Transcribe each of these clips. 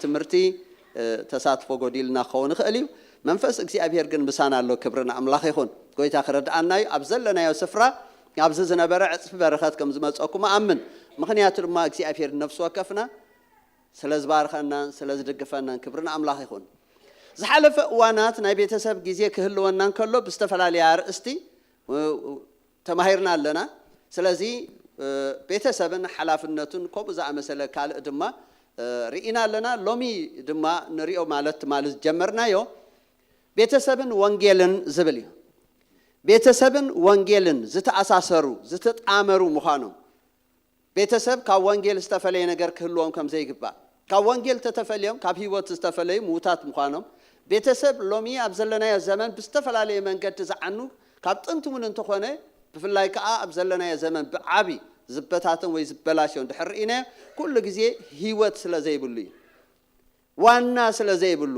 ትምህርቲ ተሳትፎ ጎዲልና ክኸውን ይኽእል እዩ። መንፈስ እግዚኣብሔር ግን ምሳና ኣሎ። ክብሪ ንኣምላኽ ይኹን። ጎይታ ክረድኣና እዩ። ኣብ ዘለናዮ ስፍራ ኣብዚ ዝነበረ ዕፅፊ በረኸት ከም ዝመፀኩም ኣምን። ምኽንያቱ ድማ እግዚኣብሔር ነፍሲ ወከፍና ስለ ዝባርኸናን ስለ ዝድግፈናን ክብሪ ንኣምላኽ ይኹን። ዝሓለፈ እዋናት ናይ ቤተሰብ ግዜ ክህልወና እንከሎ ብዝተፈላለየ ኣርእስቲ ተማሂርና ኣለና። ስለዚ ቤተሰብን ሓላፍነቱን ከምኡ ዝኣመሰለ ካልእ ድማ ርኢና ኣለና። ሎሚ ድማ ንሪኦ ማለት ትማሊ ዝጀመርናዮ ቤተሰብን ወንጌልን ዝብል እዩ። ቤተሰብን ወንጌልን ዝተኣሳሰሩ ዝተጣመሩ ምዃኖም ቤተሰብ ካብ ወንጌል ዝተፈለየ ነገር ክህልዎም ከም ዘይግባእ ካብ ወንጌል ተተፈልዮም ካብ ህይወት ዝተፈለዩ ምዉታት ምዃኖም ቤተሰብ ሎሚ ኣብ ዘለናዮ ዘመን ብዝተፈላለየ መንገዲ ዝዓኑ ካብ ጥንቲ እውን እንተኾነ ብፍላይ ከዓ ኣብ ዘለናዮ ዘመን ብዓቢ ዝበታተን ወይ ዝበላሸው እንድሕር ርኢናዮ ኩሉ ግዜ ህይወት ስለ ዘይብሉ እዩ። ዋና ስለ ዘይብሉ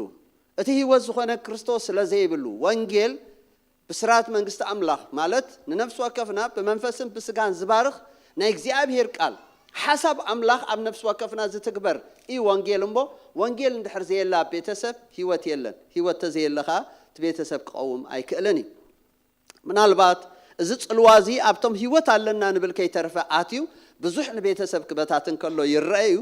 እቲ ህይወት ዝኾነ ክርስቶስ ስለ ዘይብሉ ወንጌል ብስራት መንግስቲ ኣምላኽ ማለት ንነፍሲ ወከፍና ብመንፈስን ብስጋን ዝባርኽ ናይ እግዚኣብሔር ቃል ሓሳብ ኣምላኽ ኣብ ነፍሲ ወከፍና ዝትግበር እዩ ወንጌል። እሞ ወንጌል እንድሕር ዘየላ ቤተሰብ ህይወት የለን። ህይወት ተዘየለ ኸዓ እቲ ቤተሰብ ክቐውም ኣይክእልን እዩ። ምናልባት እዚ ጽልዋ እዚ ኣብቶም ህይወት ኣለና ንብል ከይተርፈ ኣትዩ ብዙሕ ንቤተሰብ ክበታትን ከሎ ይረአ እዩ።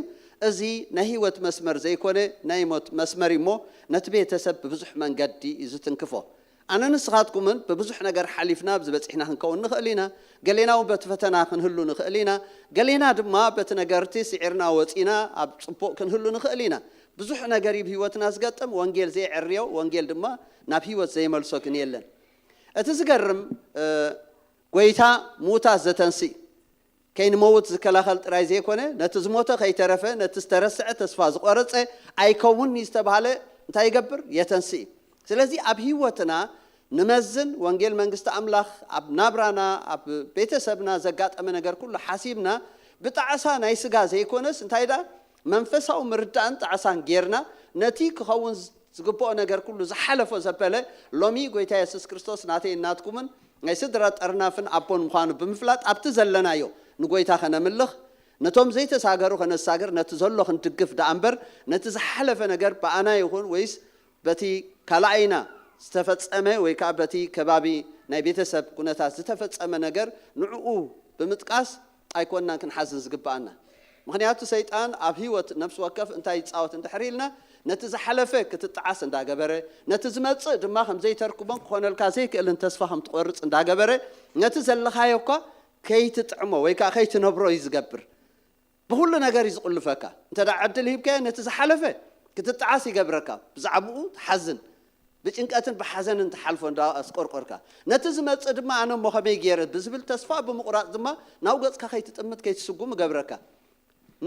እዚ ናይ ህይወት መስመር ዘይኮነ ናይ ሞት መስመር እሞ ነቲ ቤተሰብ ብብዙሕ መንገዲ እዩ ዝትንክፎ። ኣነ ንስኻትኩምን ብብዙሕ ነገር ሓሊፍና ኣብዚ በፂሕና ክንከውን ንኽእል ኢና። ገሌና እውን በቲ ፈተና ክንህሉ ንኽእል ኢና። ገሌና ድማ በቲ ነገርቲ ስዒርና ወፂና ኣብ ፅቡቕ ክንህሉ ንኽእል ኢና። ብዙሕ ነገር እዩ ብህይወትና ዝገጥም። ወንጌል ዘየዕርዮ ወንጌል ድማ ናብ ህይወት ዘይመልሶ ግን የለን። እቲ ዝገርም ጎይታ ምዉታት ዘተንስእ ከይንመውት ዝከላኸል ጥራይ ዘይኮነ ነቲ ዝሞተ ከይተረፈ ነቲ ዝተረስዐ ተስፋ ዝቆረፀ ኣይከውንኒ ዝተባሃለ እንታይ ይገብር? የተንስእ። ስለዚ ኣብ ህይወትና ንመዝን ወንጌል መንግስቲ ኣምላኽ ኣብ ናብራና ኣብ ቤተሰብና ዘጋጠመ ነገር ኩሉ ሓሲብና ብጣዕሳ ናይ ስጋ ዘይኮነስ እንታይ ዳ መንፈሳዊ ምርዳእን ጣዕሳን ጌርና ነቲ ክኸውን ዝግብኦ ነገር ኩሉ ዝሓለፎ ዘበለ ሎሚ ጎይታ የሱስ ክርስቶስ ናተይ እናትኩምን ናይ ስድራ ጠርናፍን ኣቦን ምዃኑ ብምፍላጥ ኣብቲ ዘለናዮ ንጎይታ ከነምልኽ ነቶም ዘይተሳገሩ ከነሳግር ነቲ ዘሎ ክንድግፍ ደኣ እምበር ነቲ ዝሓለፈ ነገር ብኣና ይኹን ወይስ በቲ ካልኣይና ዝተፈጸመ ወይ ከዓ በቲ ከባቢ ናይ ቤተሰብ ኩነታት ዝተፈጸመ ነገር ንዕኡ ብምጥቃስ ኣይኮንናን ክንሓዝን ዝግብኣና። ምኽንያቱ ሰይጣን ኣብ ህይወት ነፍሲ ወከፍ እንታይ ይፃወት እንድሕር ኢልና ነቲ ዝሓለፈ ክትጠዓስ እንዳገበረ ነቲ ዝመፅእ ድማ ከም ዘይተርክቦን ክኾነልካ ዘይክእልን ተስፋ ከም ትቆርፅ እንዳገበረ ነቲ ዘለኻዮ እኳ ከይትጥዕሞ ወይ ከዓ ከይትነብሮ እዩ ዝገብር። ብኩሉ ነገር እዩ ዝቁልፈካ። እንተ ዕድል ሂብካዮ ነቲ ዝሓለፈ ክትጠዓስ ይገብረካ። ብዛዕባኡ ትሓዝን ብጭንቀትን ብሓዘንን ትሓልፎ እንዳኣስቆርቆርካ ነቲ ዝመፅእ ድማ ኣነ እሞ ከመይ ገይረ ብዝብል ተስፋ ብምቑራፅ ድማ ናብ ገፅካ ከይትጥምት ከይትስጉም ይገብረካ።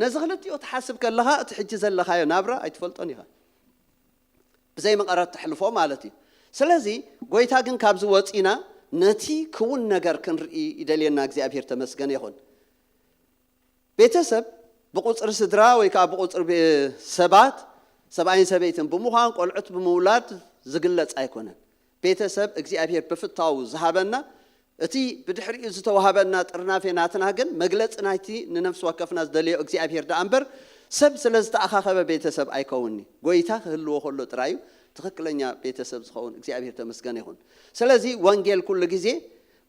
ነዚ ክልቲኡ ትሓስብ ከለኻ እቲ ሕጂ ዘለኻዮ ናብራ ኣይትፈልጦን ኢኻ። ብዘይ መቐረት ተሕልፎ ማለት እዩ። ስለዚ ጎይታ ግን ካብዚ ወፂና ነቲ ክውን ነገር ክንርኢ ይደልየና። እግዚኣብሔር ተመስገን ይኹን። ቤተሰብ ብቁፅሪ ስድራ ወይ ከዓ ብቁፅሪ ሰባት ሰብኣይን ሰበይትን ብምዃን ቆልዑት ብምውላድ ዝግለፅ ኣይኮነን። ቤተሰብ እግዚኣብሔር ብፍታው ዝሃበና እቲ ብድሕሪኡ ዝተዋሃበና ጥርናፌ ናትና ግን መግለፂ ናይቲ ንነፍሲ ወከፍና ዝደለዮ እግዚኣብሔር ደኣ እምበር ሰብ ስለ ዝተኣኻኸበ ቤተሰብ ኣይከውንኒ። ጎይታ ክህልዎ ከሎ ጥራዩ ትኽክለኛ ቤተሰብ ዝኸውን። እግዚኣብሔር ተመስገን ይኹን። ስለዚ ወንጌል ኩሉ ግዜ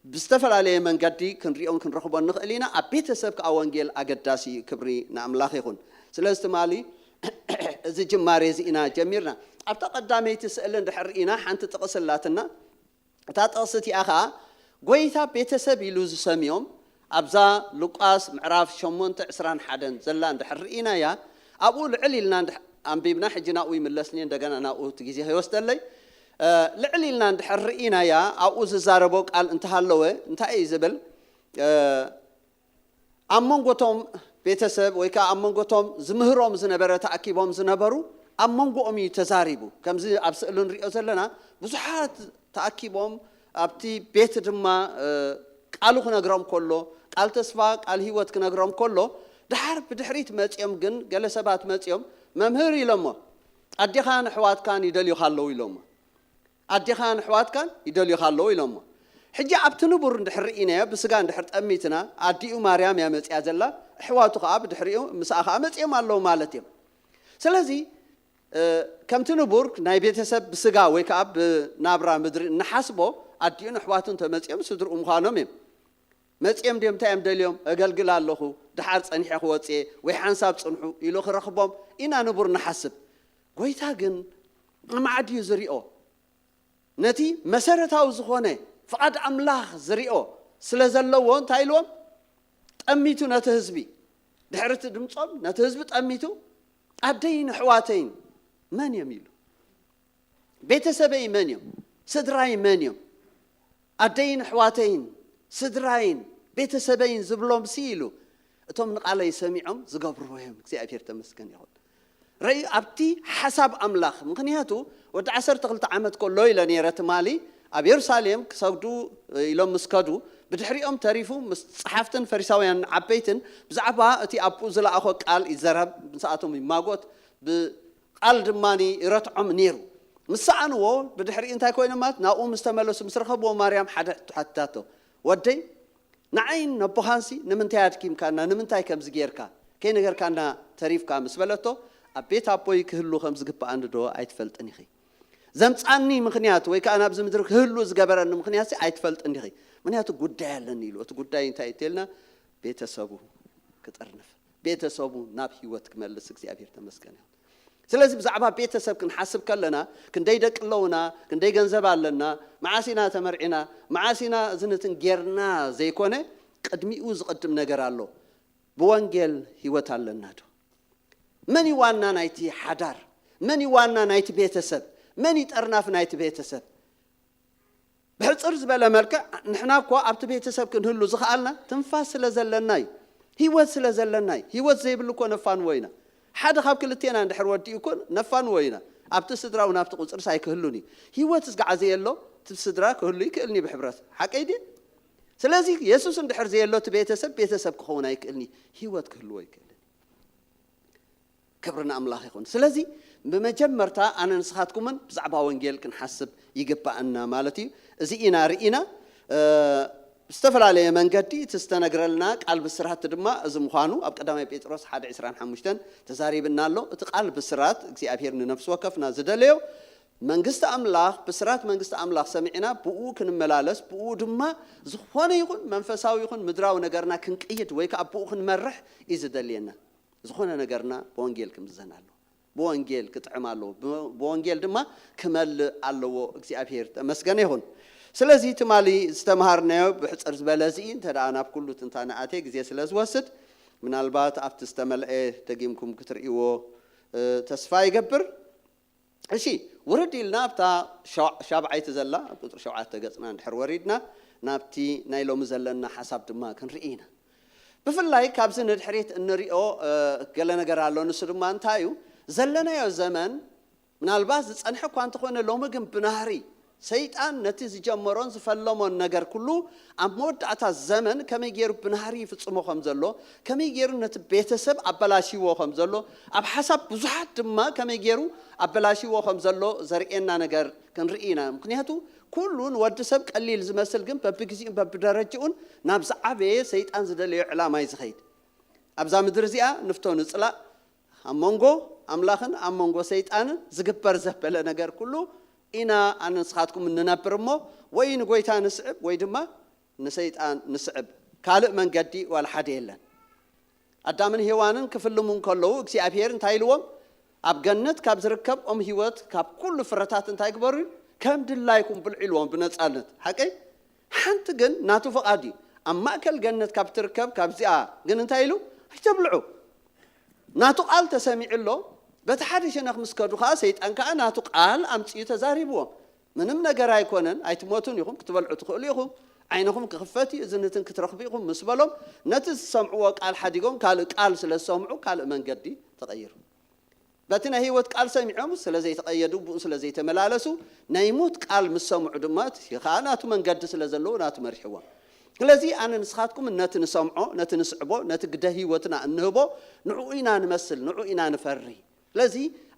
ብዝተፈላለየ መንገዲ ክንሪኦን ክንረኽቦን ንኽእል ኢና። ኣብ ቤተሰብ ከዓ ወንጌል ኣገዳሲ እዩ። ክብሪ ንኣምላኽ ይኹን። ስለዚ ትማሊ እዚ ጅማሬ እዚ ኢና ጀሚርና። ኣብታ ቀዳመይቲ ስእሊ እንድሕር ርኢና ሓንቲ ጥቕሲ ኣላትና። እታ ጥቕሲ እቲኣ ኸዓ ጎይታ ቤተሰብ ኢሉ ዝሰምዮም ኣብዛ ሉቃስ ምዕራፍ ሸሞንተ ዕስራን ሓደን ዘላ እንድሕር ርኢናያ ኣብኡ ልዕል ኢልና ኣንቢብና ሕጂ ናብኡ ይምለስኒ እንደገና ናብኡ እቲ ግዜ ከይወስደለይ ልዕል ኢልና እንድሕር ርኢናያ ኣብኡ ዝዛረቦ ቃል እንተሃለወ እንታይ እዩ ዝብል ኣብ መንጎቶም ቤተሰብ ወይ ከዓ ኣብ መንጎቶም ዝምህሮም ዝነበረ ተኣኪቦም ዝነበሩ ኣብ መንጎኦም እዩ ተዛሪቡ። ከምዚ ኣብ ስእሊ ንሪኦ ዘለና ብዙሓት ተኣኪቦም ኣብቲ ቤት ድማ ቃሉ ክነግሮም ከሎ ቃል ተስፋ ቃል ህይወት ክነግሮም ከሎ ድሓር ብድሕሪት መፂኦም ግን ገለ ሰባት መፂኦም መምህር ኢሎሞ ኣዴኻን ኣሕዋትካን ይደልዩኻ ኣለዉ ኢሎሞ ኣዴኻን ኣሕዋትካን ይደልዩኻ ኣለዉ ኢሎሞ። ሕጂ ኣብቲ ንቡር እንድሕር ርኢናዮ ብስጋ እንድሕር ጠሚትና ኣዲኡ ማርያም እያ መፅያ ዘላ ኣሕዋቱ ከዓ ብድሕሪኡ ምስኣ ከዓ መፅኦም ኣለዉ ማለት እዮም። ስለዚ ከምቲ ንቡር ናይ ቤተሰብ ብስጋ ወይ ከዓ ብናብራ ምድሪ እንሓስቦ ኣዲኡን ኣሕዋቱን ተመፂኦም ስድርኡ ምዃኖም እዮም። መፂኦም ድዮም እንታይ እዮም ደልዮም? እገልግል ኣለኹ፣ ድሓር ፀኒሐ ክወፅእ ወይ ሓንሳብ ፅንሑ ኢሉ ክረኽቦም ኢና ንቡር ንሓስብ። ጎይታ ግን ንማዕድ እዩ ዝሪኦ። ነቲ መሰረታዊ ዝኾነ ፍቓድ ኣምላኽ ዝሪኦ ስለ ዘለዎ እንታይ ኢልዎም? ጠሚቱ ነቲ ህዝቢ፣ ድሕሪ እቲ ድምፆም ነቲ ህዝቢ ጠሚቱ ኣደይን ኣሕዋተይን መን እዮም ኢሉ? ቤተሰበይ መን እዮም? ስድራይ መን እዮም? ኣደይን ኣሕዋተይን ስድራይን ቤተሰበይን ዝብሎም ሲ ኢሉ እቶም ንቓለይ ሰሚዖም ዝገብርዎ እዮም። እግዚኣብሔር ተመስገን ይኹን። ረዩ ኣብቲ ሓሳብ ኣምላኽ ምክንያቱ ወዲ ዓሰርተ ክልተ ዓመት ከሎ ኢለ ነረ ትማሊ ኣብ የሩሳሌም ክሰግዱ ኢሎም ምስ ከዱ ብድሕሪኦም ተሪፉ ምስ ጸሓፍትን ፈሪሳውያን ዓበይትን ብዛዕባ እቲ ኣብኡ ዝለኣኾ ቃል ይዘረብ፣ ምስኣቶም ይማጎት፣ ብቃል ድማ ይረትዖም ነይሩ። ምስ ሰኣንዎ ብድሕሪኡ እንታይ ኮይኖም ማለት ናብኡ ምስ ተመለሱ ምስ ረኸብዎ ማርያም ሓደ ሕቶ ሓቲታቶ፣ ወደይ ንዓይን ነቦኻንሲ ንምንታይ ኣድኪምካና? ንምንታይ ከምዚ ጌርካ? ከይነገርካና ተሪፍካ ምስ በለቶ ኣብ ቤት ኣቦይ ክህሉ ከም ዝግብኣኒ ዶ ኣይትፈልጥን ኢኺ? ዘምጻኒ ምኽንያት ወይ ከዓ ናብዚ ምድሪ ክህሉ ዝገበረኒ ምኽንያት ኣይትፈልጥን ኢኺ? ምኽንያቱ ጉዳይ ኣለኒ ኢሉ። እቲ ጉዳይ እንታይ እተልና? ቤተሰቡ ክጥርንፍ፣ ቤተሰቡ ናብ ህይወት ክመልስ። እግዚኣብሔር ተመስገን ይሁን። ስለዚ ብዛዕባ ቤተሰብ ክንሓስብ ከለና ክንደይ ደቂ ኣለውና፣ ክንደይ ገንዘብ ኣለና፣ መዓስ ኢና ተመርዒና፣ መዓስ ኢና ዝንትን ጌርና ዘይኮነ ቅድሚኡ ዝቕድም ነገር ኣሎ። ብወንጌል ህይወት ኣለና ዶ? መን እዩ ዋና ናይቲ ሓዳር? መን እዩ ዋና ናይቲ ቤተሰብ? መን እዩ ጠርናፍ ናይቲ ቤተሰብ? ብሕፅር ዝበለ መልክዕ ንሕና እኮ ኣብቲ ቤተሰብ ክንህሉ ዝኸኣልና ትንፋስ ስለ ዘለና እዩ። ህይወት ስለ ዘለና እዩ። ህይወት ዘይብሉ እኮ ነፋንዎ ኢና። ሓደ ካብ ክልቴና እንድሕር ወዲኡ እኮ ነፋንዎ ኢና። ኣብቲ ስድራ እውን ኣብቲ ቁፅርስ ኣይክህሉን እዩ። ህይወት እስጋዓ ዘየሎ እቲ ስድራ ክህሉ ይክእልኒ ብሕብረት ሓቀይ ድየ? ስለዚ የሱስ እንድሕር ዘየሎ እቲ ቤተሰብ ቤተሰብ ክኸውን ኣይክእልኒ፣ ህይወት ክህልዎ ይክእልን። ክብሪ ንኣምላኽ ይኹን። ስለዚ ብመጀመርታ ኣነ ንስኻትኩምን ብዛዕባ ወንጌል ክንሓስብ ይግባኣና ማለት እዩ። እዚ ኢና ርኢና። ብዝተፈላለየ መንገዲ እቲ ዝተነግረልና ቃል ብስራት ድማ እዚ ምዃኑ ኣብ ቀዳማይ ጴጥሮስ ሓደ ዕስራን ሓሙሽተን ተዛሪብና ኣሎ። እቲ ቃል ብስራት እግዚኣብሔር ንነፍሲ ወከፍና ዝደለዮ መንግስቲ ኣምላኽ፣ ብስራት መንግስቲ ኣምላኽ ሰሚዕና ብኡ ክንመላለስ፣ ብኡ ድማ ዝኾነ ይኹን መንፈሳዊ ይኹን ምድራዊ ነገርና ክንቅይድ ወይ ከዓ ብኡ ክንመርሕ እዩ ዝደልየና። ዝኾነ ነገርና ብወንጌል ክምዘን ኣለዎ። ብወንጌል ክጥዕም ኣለዎ። ብወንጌል ድማ ክመልእ ኣለዎ። እግዚኣብሔር ተመስገነ ይኹን። ስለዚ ትማሊ ዝተምሃርናዮ ብሕፅር ዝበለ እዚ እንተ ደኣ ናብ ኩሉ ትንታነ ኣትየ ግዜ ስለ ዝወስድ ምናልባት ኣብቲ ዝተመልአ ደጊምኩም ክትርእይዎ ተስፋ ይገብር። እሺ፣ ውርድ ኢልና ኣብታ ሻብዓይቲ ዘላ ኣብ ቁፅሪ ሸውዓተ ገፅና እንድሕር ወሪድና ናብቲ ናይ ሎሚ ዘለና ሓሳብ ድማ ክንርኢ ኢና። ብፍላይ ካብዚ ንድሕሪት እንሪኦ ገለ ነገር ኣሎ። ንሱ ድማ እንታይ እዩ? ዘለናዮ ዘመን ምናልባት ዝፀንሐ እኳ እንተኾነ ሎሚ ግን ብናህሪ ሰይጣን ነቲ ዝጀመሮን ዝፈለሞን ነገር ኩሉ ኣብ መወዳእታ ዘመን ከመይ ገይሩ ብናህሪ ይፍፅሞ ከም ዘሎ፣ ከመይ ገይሩ ነቲ ቤተሰብ ኣበላሽዎ ከም ዘሎ፣ ኣብ ሓሳብ ብዙሓት ድማ ከመይ ገይሩ ኣበላሽዎ ከም ዘሎ ዘርእየና ነገር ክንርኢ ኢና። ምክንያቱ ኩሉ ንወዲ ሰብ ቀሊል ዝመስል ግን በብግዜኡን በብደረጅኡን ናብ ዝዓበየ ሰይጣን ዝደለዮ ዕላማ እዩ ዝኸይድ። ኣብዛ ምድሪ እዚኣ ንፍቶ ንፅላእ ኣብ መንጎ ኣምላኽን ኣብ መንጎ ሰይጣንን ዝግበር ዘበለ ነገር ኩሉ ኢና ኣነ ንስኻትኩም እንነብር እሞ ወይ ንጎይታ ንስዕብ ወይ ድማ ንሰይጣን ንስዕብ። ካልእ መንገዲ ዋላ ሓደ የለን። ኣዳምን ሄዋንን ክፍልሙ እንከለዉ እግዚኣብሔር እንታይ ኢልዎም? ኣብ ገነት ካብ ዝርከብ ኦም ህይወት ካብ ኩሉ ፍረታት እንታይ ግበሩ? ከም ድላይኩም ብልዑ ኢልዎም ብነፃነት። ሓቀይ ሓንቲ ግን ናቱ ፍቓድ እዩ። ኣብ ማእከል ገነት ካብ ትርከብ ካብዚኣ ግን እንታይ ኢሉ? ኣይተብልዑ። ናቱ ቃል ተሰሚዑ ኣሎ። በቲ ሓደ ሸነኽ ምስ ከዱ ከዓ ሰይጣን ከዓ ናቱ ቃል ኣምፅኡ ተዛሪብዎም። ምንም ነገር ኣይኮነን፣ ኣይትሞቱን ኢኹም፣ ክትበልዑ ትኽእሉ ኢኹም፣ ዓይንኹም ክኽፈት እዩ፣ እዝንትን ክትረኽቡ ኢኹም ምስ በሎም ነቲ ዝሰምዕዎ ቃል ሓዲጎም ካልእ ቃል ስለ ዝሰምዑ ካልእ መንገዲ ተቐይሩ። በቲ ናይ ህይወት ቃል ሰሚዖም ስለ ዘይተቐየዱ ብኡ ስለ ዘይተመላለሱ ናይ ሞት ቃል ምስ ሰምዑ ድማ እቲ ከዓ ናቱ መንገዲ ስለ ዘለዎ ናቱ መሪሕዎም። ስለዚ ኣነ ንስኻትኩም ነቲ ንሰምዖ፣ ነቲ ንስዕቦ፣ ነቲ ግደ ህይወትና እንህቦ ንዕኡ ኢና ንመስል፣ ንዕኡ ኢና ንፈሪ። ስለዚ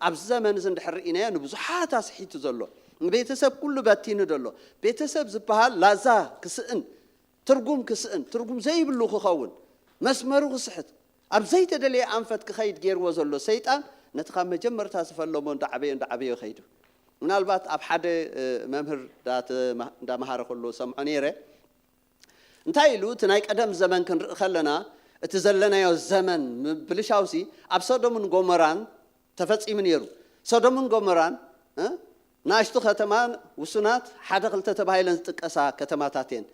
ኣብዚ ዘመን እዚ እንድሕር ርኢናዮ ንብዙሓት ኣስሒቱ ዘሎ፣ ንቤተሰብ ኩሉ በቲኑ ዘሎ። ቤተሰብ ዝበሃል ላዛ ክስእን፣ ትርጉም ክስእን፣ ትርጉም ዘይብሉ ክኸውን፣ መስመሩ ክስሕት፣ ኣብ ዘይተደለየ ኣንፈት ክኸይድ ገይርዎ ዘሎ ሰይጣን ነቲ ካብ መጀመርታ ዝፈለሞ እንዳዓበየ እንዳዓበየ ከይዱ። ምናልባት ኣብ ሓደ መምህር እንዳመሃረ ከሎ ሰምዖ ነይረ። እንታይ ኢሉ? እቲ ናይ ቀደም ዘመን ክንርኢ ከለና፣ እቲ ዘለናዮ ዘመን ምብልሻውሲ ኣብ ሶዶምን ጎሞራን ተፈጺሙ ነይሩ። ሶዶምን ጎሞራን ናእሽቱ ከተማ፣ ውሱናት ሓደ ክልተ ተባሂለን ዝጥቀሳ ከተማታት እየን።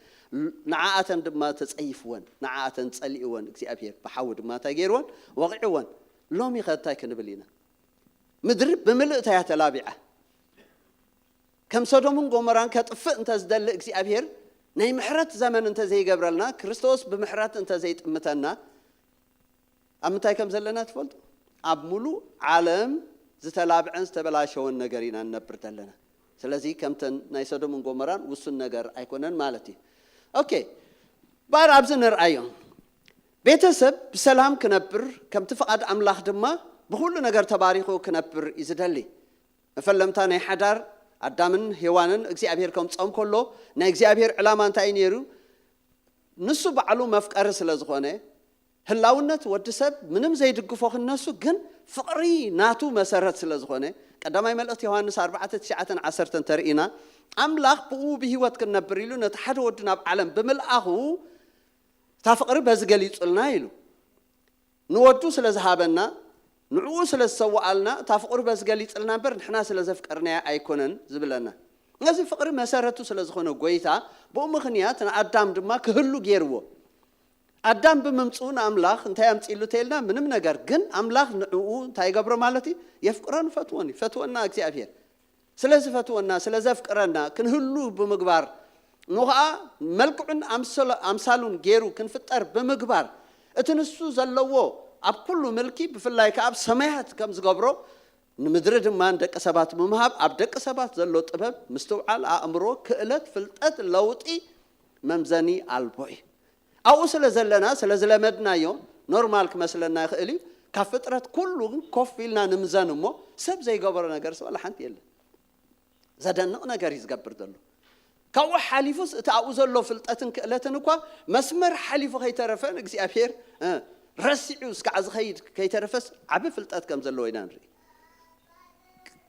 ንዓኣተን ድማ ተጸይፍወን፣ ንዓኣተን ጸሊእወን እግዚኣብሔር፣ ብሓዊ ድማ እንታይ ገይርወን? ወቒዕወን። ሎሚ ኸ እንታይ ክንብል ኢና? ምድሪ ብምልእታ እያ ተላቢዓ። ከም ሶዶምን ጎሞራን ከጥፍእ እንተ ዝደሊ እግዚኣብሔር፣ ናይ ምሕረት ዘመን እንተ ዘይገብረልና፣ ክርስቶስ ብምሕረት እንተ ዘይጥምተና፣ ኣብ ምንታይ ከም ዘለና ትፈልጡ? ኣብ ሙሉእ ዓለም ዝተላብዐን ዝተበላሸወን ነገር ኢና ንነብር ዘለና። ስለዚ ከምተን ናይ ሶዶምን ጎሞራን ውሱን ነገር ኣይኮነን ማለት እዩ። ኦኬ፣ ባር ኣብዚ ንርኣዮ። ቤተሰብ ብሰላም ክነብር፣ ከምቲ ፍቓድ ኣምላኽ ድማ ብኹሉ ነገር ተባሪኹ ክነብር እዩ ዝደሊ። መፈለምታ ናይ ሓዳር ኣዳምን ሄዋንን እግዚኣብሔር ከምጾም ከሎ፣ ናይ እግዚኣብሔር ዕላማ እንታይ እዩ ነይሩ? ንሱ ባዕሉ መፍቀሪ ስለ ዝኾነ፣ ህላውነት ወዲ ሰብ ምንም ዘይድግፎ ክነሱ፣ ግን ፍቕሪ ናቱ መሰረት ስለ ዝኾነ፣ ቀዳማይ መልእኽቲ ዮሃንስ ኣርባዕተ ትሽዓተን ዓሰርተን ተርእዩና፣ ኣምላኽ ብኡ ብህይወት ክንነብር ኢሉ ነቲ ሓደ ወዱ ናብ ዓለም ብምልኣኹ፣ እታ ፍቕሪ በዚ ገሊጹልና ኢሉ። ንወዱ ስለ ዝሃበና፣ ንዕኡ ስለ ዝሰውኣልና፣ እታ ፍቕሩ በዚ ገሊጽልና እምበር፣ ንሕና ስለ ዘፍቀርናዮ ኣይኮነን ዝብለና። ነዚ ፍቕሪ መሰረቱ ስለ ዝኾነ ጎይታ፣ ብኡ ምኽንያት ንኣዳም ድማ ክህሉ ገይርዎ። ኣዳም ብምምጽኡ ንኣምላኽ እንታይ ኣምጺእሉ ተይልና? ምንም ነገር። ግን ኣምላኽ ንዕኡ እንታይ ይገብሮ ማለት እዩ? የፍቅሮን ይፈትዎን እዩ። ይፈትወና እግዚኣብሔር። ስለ ዝፈትወና፣ ስለ ዘፍቅረና፣ ክንህሉ ብምግባር፣ ንኡ ኸዓ መልክዑን ኣምሰሎ-፣ ኣምሳሉን ገይሩ ክንፍጠር ብምግባር፣ እቲ ንሱ ዘለዎ ኣብ ኩሉ ምልኪ፣ ብፍላይ ከኣ ኣብ ሰማያት ከም ዝገብሮ፣ ንምድሪ ድማ ንደቂ ሰባት ብምሃብ፣ ኣብ ደቂ ሰባት ዘሎ ጥበብ፣ ምስትውዓል፣ ኣእምሮ፣ ክእለት፣ ፍልጠት፣ ለውጢ መምዘኒ ኣልቦ እዩ። ኣብኡ ስለ ዘለና፣ ስለ ዝለመድናዮ፣ ኖርማል ክመስለና ይኽእል እዩ። ካብ ፍጥረት ኩሉ ግን ኮፍ ኢልና ንምዘን እሞ፣ ሰብ ዘይገበሮ ነገር ስለ ሓንቲ የለን። ዘደንቕ ነገር እዩ ዝገብር ዘሎ። ካብኡ ሓሊፉስ እቲ ኣብኡ ዘሎ ፍልጠትን ክእለትን እኳ መስመር ሓሊፉ ከይተረፈ ንእግዚኣብሔር፣ እ፣ ረሲዑ እስካዕ ዝኸይድ ከይተረፈስ ዓቢ ፍልጠት ከም ዘለዎ ኢና ንርኢ።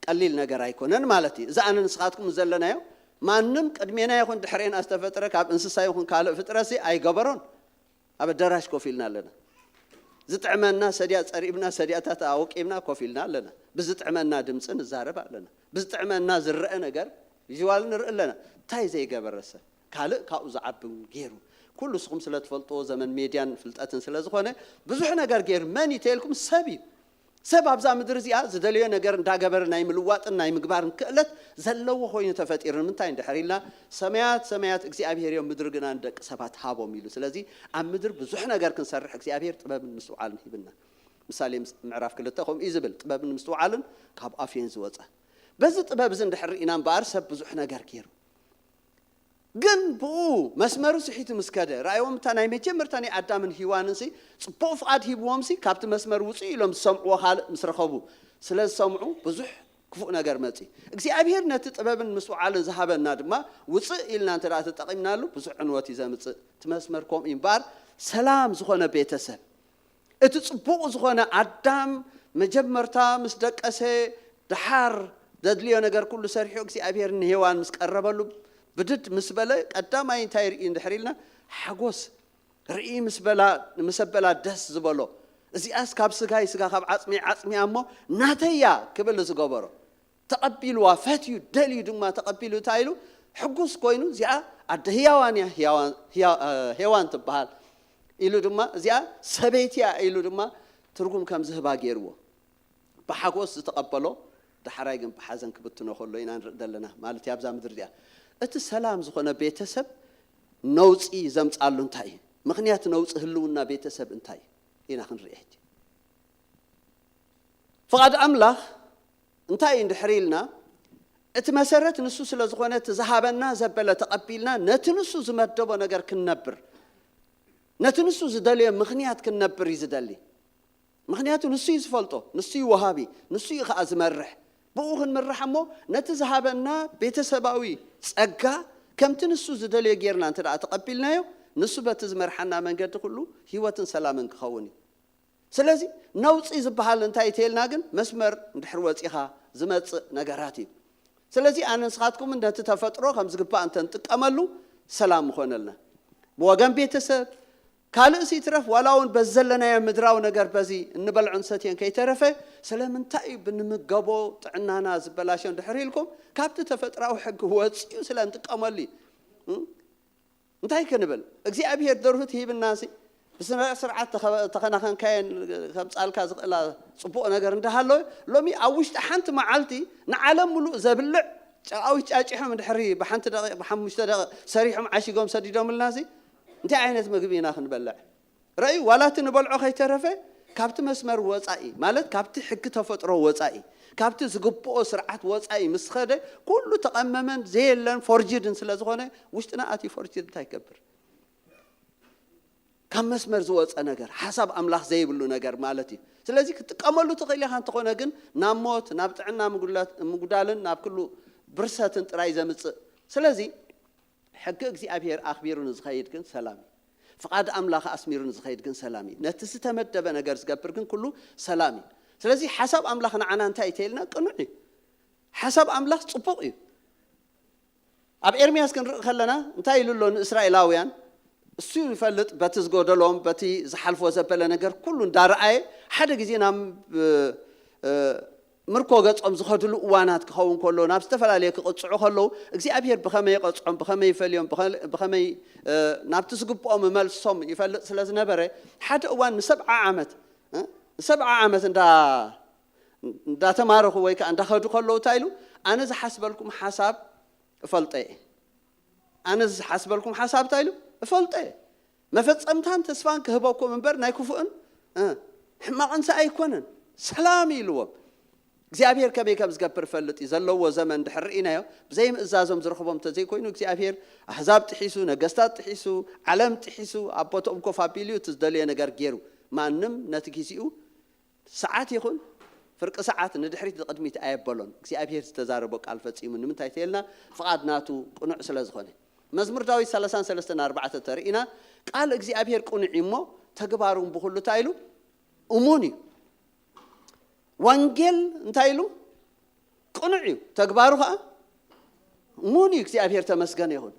ቀሊል ነገር ኣይኮነን ማለት እዩ። እዚ ኣነ ንስኻትኩም ዘለናዮ ማንም ቅድሜና ይኹን ድሕሬና ዝተፈጥረ ካብ እንስሳ ይኹን ካልእ ፍጥረትሲ ኣይገበሮን። ኣብ ኣዳራሽ ኮፍ ኢልና ኣለና። ዝጥዕመና ሰድያ ጸሪብና፣ ሰድያታት ኣወቂብና ኮፍ ኢልና ኣለና። ብዝጥዕመና ድምፂ ንዛረብ ኣለና። ብዝጥዕመና ዝረአ ነገር ቪዥዋል ንርኢ ኣለና። እንታይ ዘይገበረ ሰብ? ካልእ ካብኡ ዝዓቢ እውን ገይሩ። ኩሉ ንስኹም ስለ ትፈልጥዎ ዘመን ሜድያን ፍልጠትን ስለ ዝኾነ ብዙሕ ነገር ገይሩ። መን እዩ ተልኩም? ሰብ እዩ። ሰብ ኣብዛ ምድሪ እዚኣ ዝደለዮ ነገር እንዳገበረ ናይ ምልዋጥን ናይ ምግባርን ክእለት ዘለዎ ኮይኑ ተፈጢሩ። ንምንታይ እንድሕር ኢልና፣ ሰማያት ሰማያት እግዚኣብሔር እዮም፣ ምድሪ ግና ንደቂ ሰባት ሃቦም ኢሉ። ስለዚ ኣብ ምድሪ ብዙሕ ነገር ክንሰርሕ እግዚኣብሔር ጥበብን ምስትውዓልን ሂብና። ምሳሌ ምስ-፣ ምዕራፍ ክልተ ከምኡ እዩ ዝብል፣ "ጥበብን ምስትውዓልን ካብ ኣፍ እየን ዝወፃ።" በዚ ጥበብ እዚ እንድሕር ርኢና እምበኣር ሰብ ብዙሕ ነገር ገይሩ። ግን ብኡ መስመሩ ስሒቱ ምስ ከደ፣ ረኣይዎም፣ እታ ናይ መጀመርታ ናይ ኣዳምን ሂዋንን ሲ ጽቡቕ ፍቓድ ሂብዎም ሲ፣ ካብቲ መስመር ውጹ ኢሎም ዝሰምዕዎ ካልእ ምስ ረኸቡ፣ ስለ ዝሰምዑ ብዙሕ ክፉእ ነገር መጺ። እግዚኣብሔር ነቲ ጥበብን ምስትውዓልን ዝሃበና ድማ ውጽእ ኢልና እንተ ደኣ ተጠቒምናሉ፣ ብዙሕ ዕንወት እዩ ዘምጽእ። እቲ መስመር ከምኡ እዩ እምበኣር፣ ሰላም ዝኾነ ቤተሰብ፣ እቲ ጽቡቕ ዝኾነ ኣዳም መጀመርታ ምስ ደቀሰ፣ ደሓር ዘድልዮ ነገር ኩሉ ሰሪሑ እግዚኣብሔር ንሄዋን ምስ ቀረበሉ፣ ብድድ ምስ በለ፣ ቀዳማይ እንታይ ርኢ እንድሕር ኢልና፣ ሓጎስ ርኢ ምስ በላ፣ ምስ ኣበላ ደስ ዝበሎ፣ እዚኣስ ካብ ስጋይ ስጋ፣ ካብ ዓጽመይ ዓጽሚ እያ እሞ ናተይ እያ ክብል ዝገበሮ። ተቐቢልዋ፣ ፈትዩ፣ ደልዩ ድማ ተቐቢሉ፣ እንታይ ኢሉ? ሕጉስ ኮይኑ፣ እዚኣ ኣደ ህያዋን እያ፣ ህያዋን፣ ህያ-፣ እ፣ ሄዋን ትበሃል ኢሉ ድማ፣ እዚኣ ሰበይቲ እያ ኢሉ ድማ ትርጉም ከም ዝህባ ገይርዎ። ብሓጎስ ዝተቐበሎ፣ ዳሕራይ ግን ብሓዘን ክብትኖ ከሎ ኢና ንርኢ ዘለና። ማለት እዩ፣ ኣብዛ ምድሪ እዚኣ እቲ ሰላም ዝኾነ ቤተሰብ ነውጺ ዘምጻሉ እንታይ እዩ? ምኽንያት ነውጺ ህልውና ቤተሰብ እንታይ እዩ? ኢና ክንርኢ ሕጂ። ፍቓድ ኣምላኽ እንታይ እዩ እንድሕር ኢልና፣ እቲ መሰረት ንሱ ስለ ዝኾነ፣ እቲ ዝሃበና ዘበለ ተቐቢልና፣ ነቲ ንሱ ዝመደቦ ነገር ክንነብር፣ ነቲ ንሱ ዝደልዮ ምኽንያት ክንነብር እዩ ዝደሊ። ምኽንያቱ ንሱ እዩ ዝፈልጦ፣ ንሱ እዩ ወሃቢ፣ ንሱ እዩ ኸዓ ዝመርሕ። ብኡ ክንምራሕ እሞ፣ ነቲ ዝሃበና ቤተሰባዊ ጸጋ ከምቲ ንሱ ዝደልዮ ጌርና እንተ ደኣ ተቐቢልናዮ፣ ንሱ በቲ ዝመርሓና መንገዲ ኩሉ ህይወትን ሰላምን ክኸውን እዩ። ስለዚ ነውፂ ዝበሃል እንታይ ተይልና ግን መስመር እንድሕር ወፂኻ ዝመፅእ ነገራት እዩ። ስለዚ ኣነ ንስኻትኩም ነቲ ተፈጥሮ ከም ዝግባእ እንተንጥቀመሉ ሰላም ምኾነልና። ብወገን ቤተሰብ ካልእ ሲ ይትረፍ ዋላ እውን በዚ ዘለናዮ ምድራዊ ነገር በዚ እንበልዖን ሰትየን ከይተረፈ ስለምንታይ እዩ ብንምገቦ ጥዕናና ዝበላሸ እንድሕር ኢልኩም ካብቲ ተፈጥራዊ ሕጊ ወፂኡ ስለ እንጥቀመሉ እዩ። እንታይ ክንብል እግዚኣብሔር ደርሁት ሂብናሲ ብስነ ስርዓት ተኸናኸንካየን ከምፃልካ ዝኽእላ ፅቡቕ ነገር እንዳሃለወ ሎሚ ኣብ ውሽጢ ሓንቲ መዓልቲ ንዓለም ሙሉእ ዘብልዕ ጨቃዊት ጫጭሖም እንድሕሪ ብሓንቲ ደቂቕ ብሓሙሽተ ደቂቕ ሰሪሖም ዓሺጎም ሰዲዶምልናሲ እንታይ ዓይነት ምግቢ ኢና ክንበልዕ? ረእዩ ዋላ እቲ ንበልዖ ከይተረፈ ካብቲ መስመር ወፃኢ ማለት ካብቲ ሕጊ ተፈጥሮ ወፃኢ ካብቲ ዝግብኦ ስርዓት ወፃኢ ምስ ኸደ ኩሉ ተቐመመን ዘየለን ፎርጅድን ስለ ዝኾነ ውሽጥና ኣትዩ ፎርጅድ እንታይ ይገብር? ካብ መስመር ዝወፀ ነገር ሓሳብ ኣምላኽ ዘይብሉ ነገር ማለት እዩ። ስለዚ ክትጥቀመሉ ትኽእል ኢኻ እንተኾነ ግን ናብ ሞት ናብ ጥዕና ምጉዳልን ናብ ኩሉ ብርሰትን ጥራይ ዘምፅእ። ስለዚ ሕጊ እግዚኣብሔር ኣኽቢሩ ንዝኸይድ ግን ሰላም እዩ። ፍቓድ ኣምላኽ ኣስሚሩ ንዝኸይድ ግን ሰላም እዩ። ነቲ ዝተመደበ ነገር ዝገብር ግን ኩሉ ሰላም እዩ። ስለዚ ሓሳብ ኣምላኽ ንዓና እንታይ እዩ ተይልና ቅኑዕ እዩ። ሓሳብ ኣምላኽ ጽቡቕ እዩ። ኣብ ኤርምያስ ክንርኢ ከለና እንታይ ኢሉ ኣሎ ንእስራኤላውያን? እሱ ይፈልጥ በቲ ዝጎደሎም በቲ ዝሓልፎ ዘበለ ነገር ኩሉ እንዳረኣየ ሓደ ግዜ ናብ ምርኮ ገጾም ዝኸድሉ እዋናት ክኸውን ከሎ ናብ ዝተፈላለየ ክቕጽዑ ከለዉ እግዚኣብሔር ብኸመይ ይቐጽዖም ብኸመይ ይፈልዮም ብኸመይ ናብቲ ዝግብኦም መልሶም ይፈልጥ ስለ ዝነበረ ሓደ እዋን ንሰብዓ ዓመት ንሰብዓ ዓመት እንዳ እንዳተማረኹ ወይ ከዓ እንዳኸዱ ከለዉ እንታይ ኢሉ ኣነ ዝሓስበልኩም ሓሳብ እፈልጦ እየ ኣነ ዝሓስበልኩም ሓሳብ እንታይ ኢሉ እፈልጦ እየ መፈጸምታን ተስፋን ክህበኩም እምበር ናይ ክፉእን ሕማቕን ሰ ኣይኮነን ሰላም ኢልዎም እግዚኣብሔር ከመይ ከም ዝገብር ፈልጥ እዩ ዘለዎ ዘመን ድሕር ርኢናዮ ብዘይምእዛዞም ዝረኽቦም እንተዘይኮይኑ እግዚኣብሔር ኣህዛብ ጥሒሱ ነገስታት ጥሒሱ ዓለም ጥሒሱ ኣብ ቦትኦም ኮፍ ኣቢሉ እዩ እቲ ዝደልዮ ነገር ገይሩ ማንም ነቲ ጊዜኡ ሰዓት ይኹን ፍርቂ ሰዓት ንድሕሪት ንቕድሚት ኣየበሎን እግዚኣብሔር ዝተዛረቦ ቃል ፈጺሙ ንምንታይ ተየልና ፍቓድ ናቱ ቅኑዕ ስለ ዝኾነ መዝሙር ዳዊት ሰላሳን ሰለስተን ኣርባዕተ ተርእና ቃል እግዚኣብሔር ቅኑዕ እዩ እሞ ተግባሩን ብኩሉ እንታይ ኢሉ እሙን እዩ ወንጌል እንታይ ኢሉ ቅኑዕ እዩ ተግባሩ ከዓ እሙን እዩ እግዚኣብሔር ተመስገነ ይኹን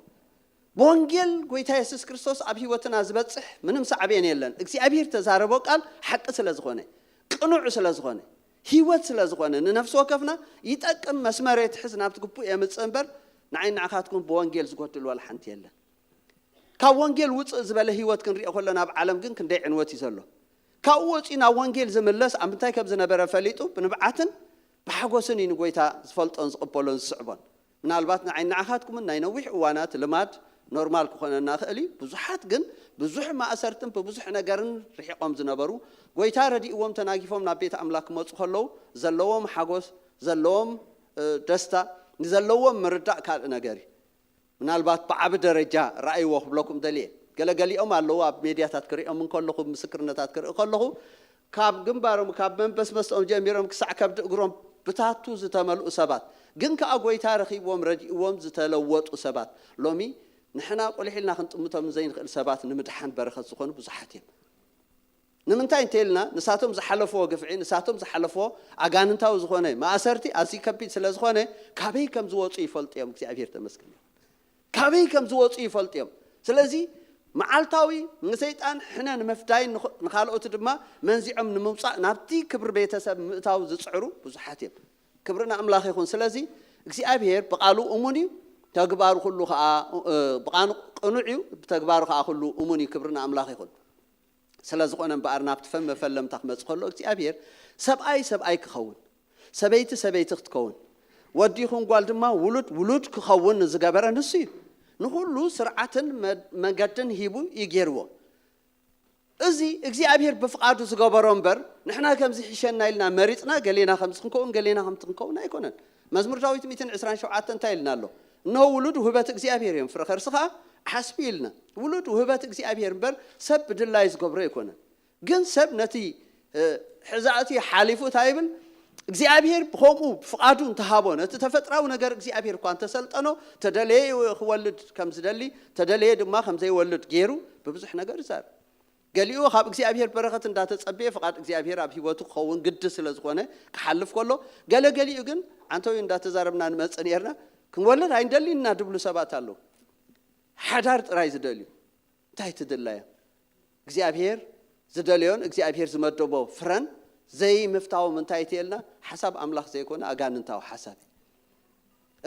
ብወንጌል ጎይታ የሱስ ክርስቶስ ኣብ ህይወትና ዝበፅሕ ምንም ሳዕቤን የለን እግዚኣብሔር ተዛረቦ ቃል ሓቂ ስለ ዝኾነ ቅኑዕ ስለ ዝኾነ ህይወት ስለ ዝኾነ ንነፍሲ ወከፍና ይጠቅም መስመር የትሕዝ ናብቲ ግቡእ የምፅእ እምበር ንዓይ ንዓኻትኩም ብወንጌል ዝጎድል ዋላ ሓንቲ የለን ካብ ወንጌል ውፅእ ዝበለ ህይወት ክንሪኦ ከሎ ናብ ዓለም ግን ክንደይ ዕንወት እዩ ዘሎ ካብኡ ወፂኡ ናብ ወንጌል ዝምለስ ኣብ ምንታይ ከም ዝነበረ ፈሊጡ ብንብዓትን ብሓጎስን እዩ ንጎይታ ዝፈልጦን ዝቕበሎን ዝስዕቦን ምናልባት ንዓይ ንዓኻትኩምን ናይ ነዊሕ እዋናት ልማድ ኖርማል ክኾነና ክእል እዩ ብዙሓት ግን ብዙሕ ማእሰርትን ብብዙሕ ነገርን ርሒቖም ዝነበሩ ጎይታ ረዲእዎም ተናጊፎም ናብ ቤት ኣምላክ ክመፁ ከለዉ ዘለዎም ሓጎስ ዘለዎም ደስታ ንዘለዎም ምርዳእ ካልእ ነገር እዩ ምናልባት ብዓቢ ደረጃ ረኣይዎ ክብለኩም ደልየ ገለገሊኦም ኣለዉ ኣብ ሜድያታት ክሪኦም እንከለኹ ምስክርነታት ክርኢ ከለኹ ካብ ግንባሮም ካብ መንበስ መስኦም ጀሚሮም ክሳዕ ከብዲ እግሮም ብታቱ ዝተመልኡ ሰባት ግን ከኣ ጎይታ ረኺብዎም ረዲእዎም ዝተለወጡ ሰባት ሎሚ ንሕና ቁልሕ ኢልና ክንጥምቶም ዘይንኽእል ሰባት ንምድሓን በረኸት ዝኾኑ ብዙሓት እዮም ንምንታይ እንተልና ንሳቶም ዝሓለፍዎ ግፍዒ ንሳቶም ዝሓለፍዎ ኣጋንንታዊ ዝኾነ ማእሰርቲ ኣዝዩ ከቢድ ስለ ዝኾነ ካበይ ከም ዝወፁ ይፈልጡ እዮም እግዚኣብሔር ተመስገን ካበይ ከም ዝወፁ ይፈልጡ እዮም ስለዚ መዓልታዊ ንሰይጣን ሕነ ንምፍዳይን ንኻልኦት ድማ መንዚዖም ንምውፃእ ናብቲ ክብሪ ቤተሰብ ምእታው ዝፅዕሩ ብዙሓት እዮም ክብሪ ንኣምላኽ ይኹን ስለዚ እግዚኣብሔር ብቃሉ እሙን እዩ ተግባሩ ኩሉ ከዓ ብቃኑ ቅኑዕ እዩ ብተግባሩ ከዓ ኩሉ እሙን እዩ ክብሪ ንኣምላኽ ይኹን ስለ ዝኾነ እምበኣር ናብቲ ፈመፈለምታ ክመፅእ ከሎ እግዚኣብሔር ሰብኣይ ሰብኣይ ክኸውን ሰበይቲ ሰበይቲ ክትከውን ወዲ ይኹን ጓል ድማ ውሉድ ውሉድ ክኸውን ዝገበረ ንሱ እዩ ንኹሉ ስርዓትን መገድን ሂቡ እዩ ገይርዎ እዚ እግዚኣብሔር ብፍቓዱ ዝገበሮ እምበር ንሕና ከምዚ ሒሸና ኢልና መሪፅና ገሌና ከምዚ ክንከውን ገሌና ከምቲ ክንከውን ኣይኮነን መዝሙር ዳዊት ሚእትን ዕስራን ሸውዓተን እንታይ ኢልና ኣሎ እነሆ ውሉድ ውህበት እግዚኣብሔር እዮም ፍረ ከርሲ ከዓ ዓስቢ ኢልና ውሉድ ውህበት እግዚኣብሔር እምበር ሰብ ብድላይ ዝገብሮ ኣይኮነን ግን ሰብ ነቲ ሕዛእቲ ሓሊፉ እንታይ ይብል እግዚኣብሔር ብከምኡ ብፍቓዱ እንተሃቦ ነቲ ተፈጥራዊ ነገር እግዚኣብሔር እኳ እንተሰልጠኖ ተደለየ ክወልድ ከም ዝደሊ ተደለየ ድማ ከም ዘይወልድ ገይሩ ብብዙሕ ነገር ይዛረብ ገሊኡ ካብ እግዚኣብሔር በረኸት እንዳተጸበየ ፍቓድ እግዚኣብሔር ኣብ ህይወቱ ክኸውን ግዲ ስለ ዝኾነ ክሓልፍ ከሎ፣ ገለ ገሊኡ ግን ኣንተውዩ እንዳተዛረብና ንመጽእ ነርና፣ ክንወልድ ኣይንደልይና ድብሉ ሰባት ኣለዉ። ሓዳር ጥራይ ዝደልዩ እንታይ ትድላዮ? እግዚኣብሔር ዝደለዮን እግዚኣብሔር ዝመደቦ ፍረን ዘይምፍታዎም እንታይ ትየልና? ሓሳብ ኣምላኽ ዘይኮነ ኣጋንንታዊ ሓሳብ እዩ።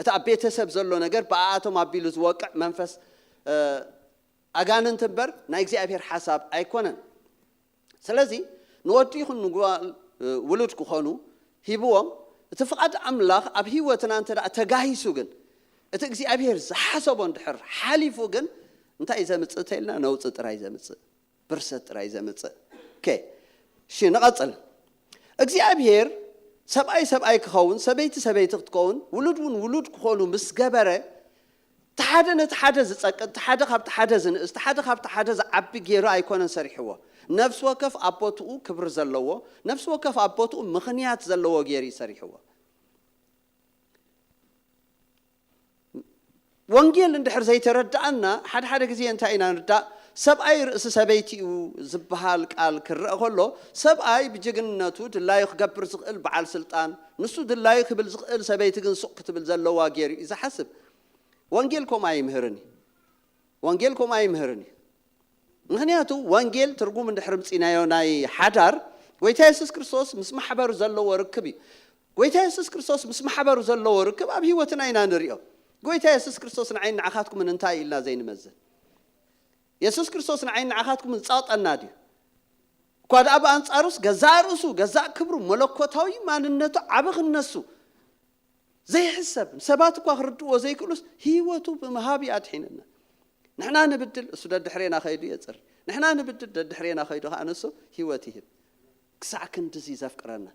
እቲ ኣብ ቤተሰብ ዘሎ ነገር ብኣኣቶም ኣቢሉ ዝወቅዕ መንፈስ ኣጋንንት እምበር ናይ እግዚኣብሔር ሓሳብ ኣይኮነን። ስለዚ ንወዲ ይኹን ንጓል ውሉድ ክኾኑ ሂብዎም። እቲ ፍቓድ ኣምላኽ ኣብ ህይወትና እንተ ተጋሂሱ ግን፣ እቲ እግዚኣብሔር ዝሓሰቦ እንድሕር ሓሊፉ ግን እንታይ ዘምፅእ ተይልና? ነውፂ ጥራይ ዘምፅእ፣ ብርሰት ጥራይ ዘምፅእ። ኦኬ፣ እሺ፣ ንቐፅል። እግዚኣብሔር ሰብኣይ ሰብኣይ ክኸውን፣ ሰበይቲ ሰበይቲ ክትከውን፣ ውሉድ እውን ውሉድ ክኾኑ ምስ ገበረ፣ እቲ ሓደ ነቲ ሓደ ዝጸቅጥ፣ እቲ ሓደ ካብቲ ሓደ ዝንእስ፣ እቲ ሓደ ካብቲ ሓደ ዝዓቢ ገይሩ ኣይኮነን ሰሪሕዎ። ነፍሲ ወከፍ ኣብ ቦትኡ ክብሪ ዘለዎ፣ ነፍሲ ወከፍ ኣብ ቦትኡ ምኽንያት ዘለዎ ገይሩ እዩ ሰሪሕዎ። ወንጌል እንድሕር ዘይተረዳኣና፣ ሓደ ሓደ ግዜ እንታይ ኢና ንርዳእ? ሰብኣይ ርእሲ ሰበይቲ እዩ ዝበሃል ቃል ክረአ ከሎ፣ ሰብኣይ ብጅግንነቱ ድላዩ ክገብር ዝኽእል በዓል ስልጣን፣ ንሱ ድላዩ ክብል ዝኽእል፣ ሰበይቲ ግን ሱቕ ክትብል ዘለዋ ገይሩ እዩ ዝሓስብ። ወንጌል ከምኡ ኣይምህርን እዩ። ወንጌል ከምኡ ኣይምህርን እዩ። ምኽንያቱ ወንጌል ትርጉም እንድሕር ምጺናዮ ናይ ሓዳር፣ ጎይታ የሱስ ክርስቶስ ምስ ማሕበሩ ዘለዎ ርክብ እዩ። ጎይታ የሱስ ክርስቶስ ምስ ማሕበሩ ዘለዎ ርክብ ኣብ ህይወትና ኢና ንሪኦ። ጎይታ የሱስ ክርስቶስ ንዓይን ንዓኻትኩምን እንታይ ኢልና ዘይንመዝን? የሱስ ክርስቶስ ንዓይን ንዓኻትኩምን ጸቕጠና ድዩ? እኳ ደኣ ብኣንጻሩስ ገዛእ ርእሱ፣ ገዛእ ክብሩ፣ መለኮታዊ ማንነቱ ዓቢ ክነሱ ዘይሕሰብ፣ ሰባት እኳ ክርድእዎ ዘይክእሉስ ህይወቱ ብምሃብ እዩ ኣድሒንና። ንሕና ንብድል፣ እሱ ደድሕሬና ከይዱ የጽሪ። ንሕና ንብድል፣ ደድሕሬና ከይዱ ከኣ ንሱ ህይወት ይህብ። ክሳዕ ክንድዚ ዘፍቅረና።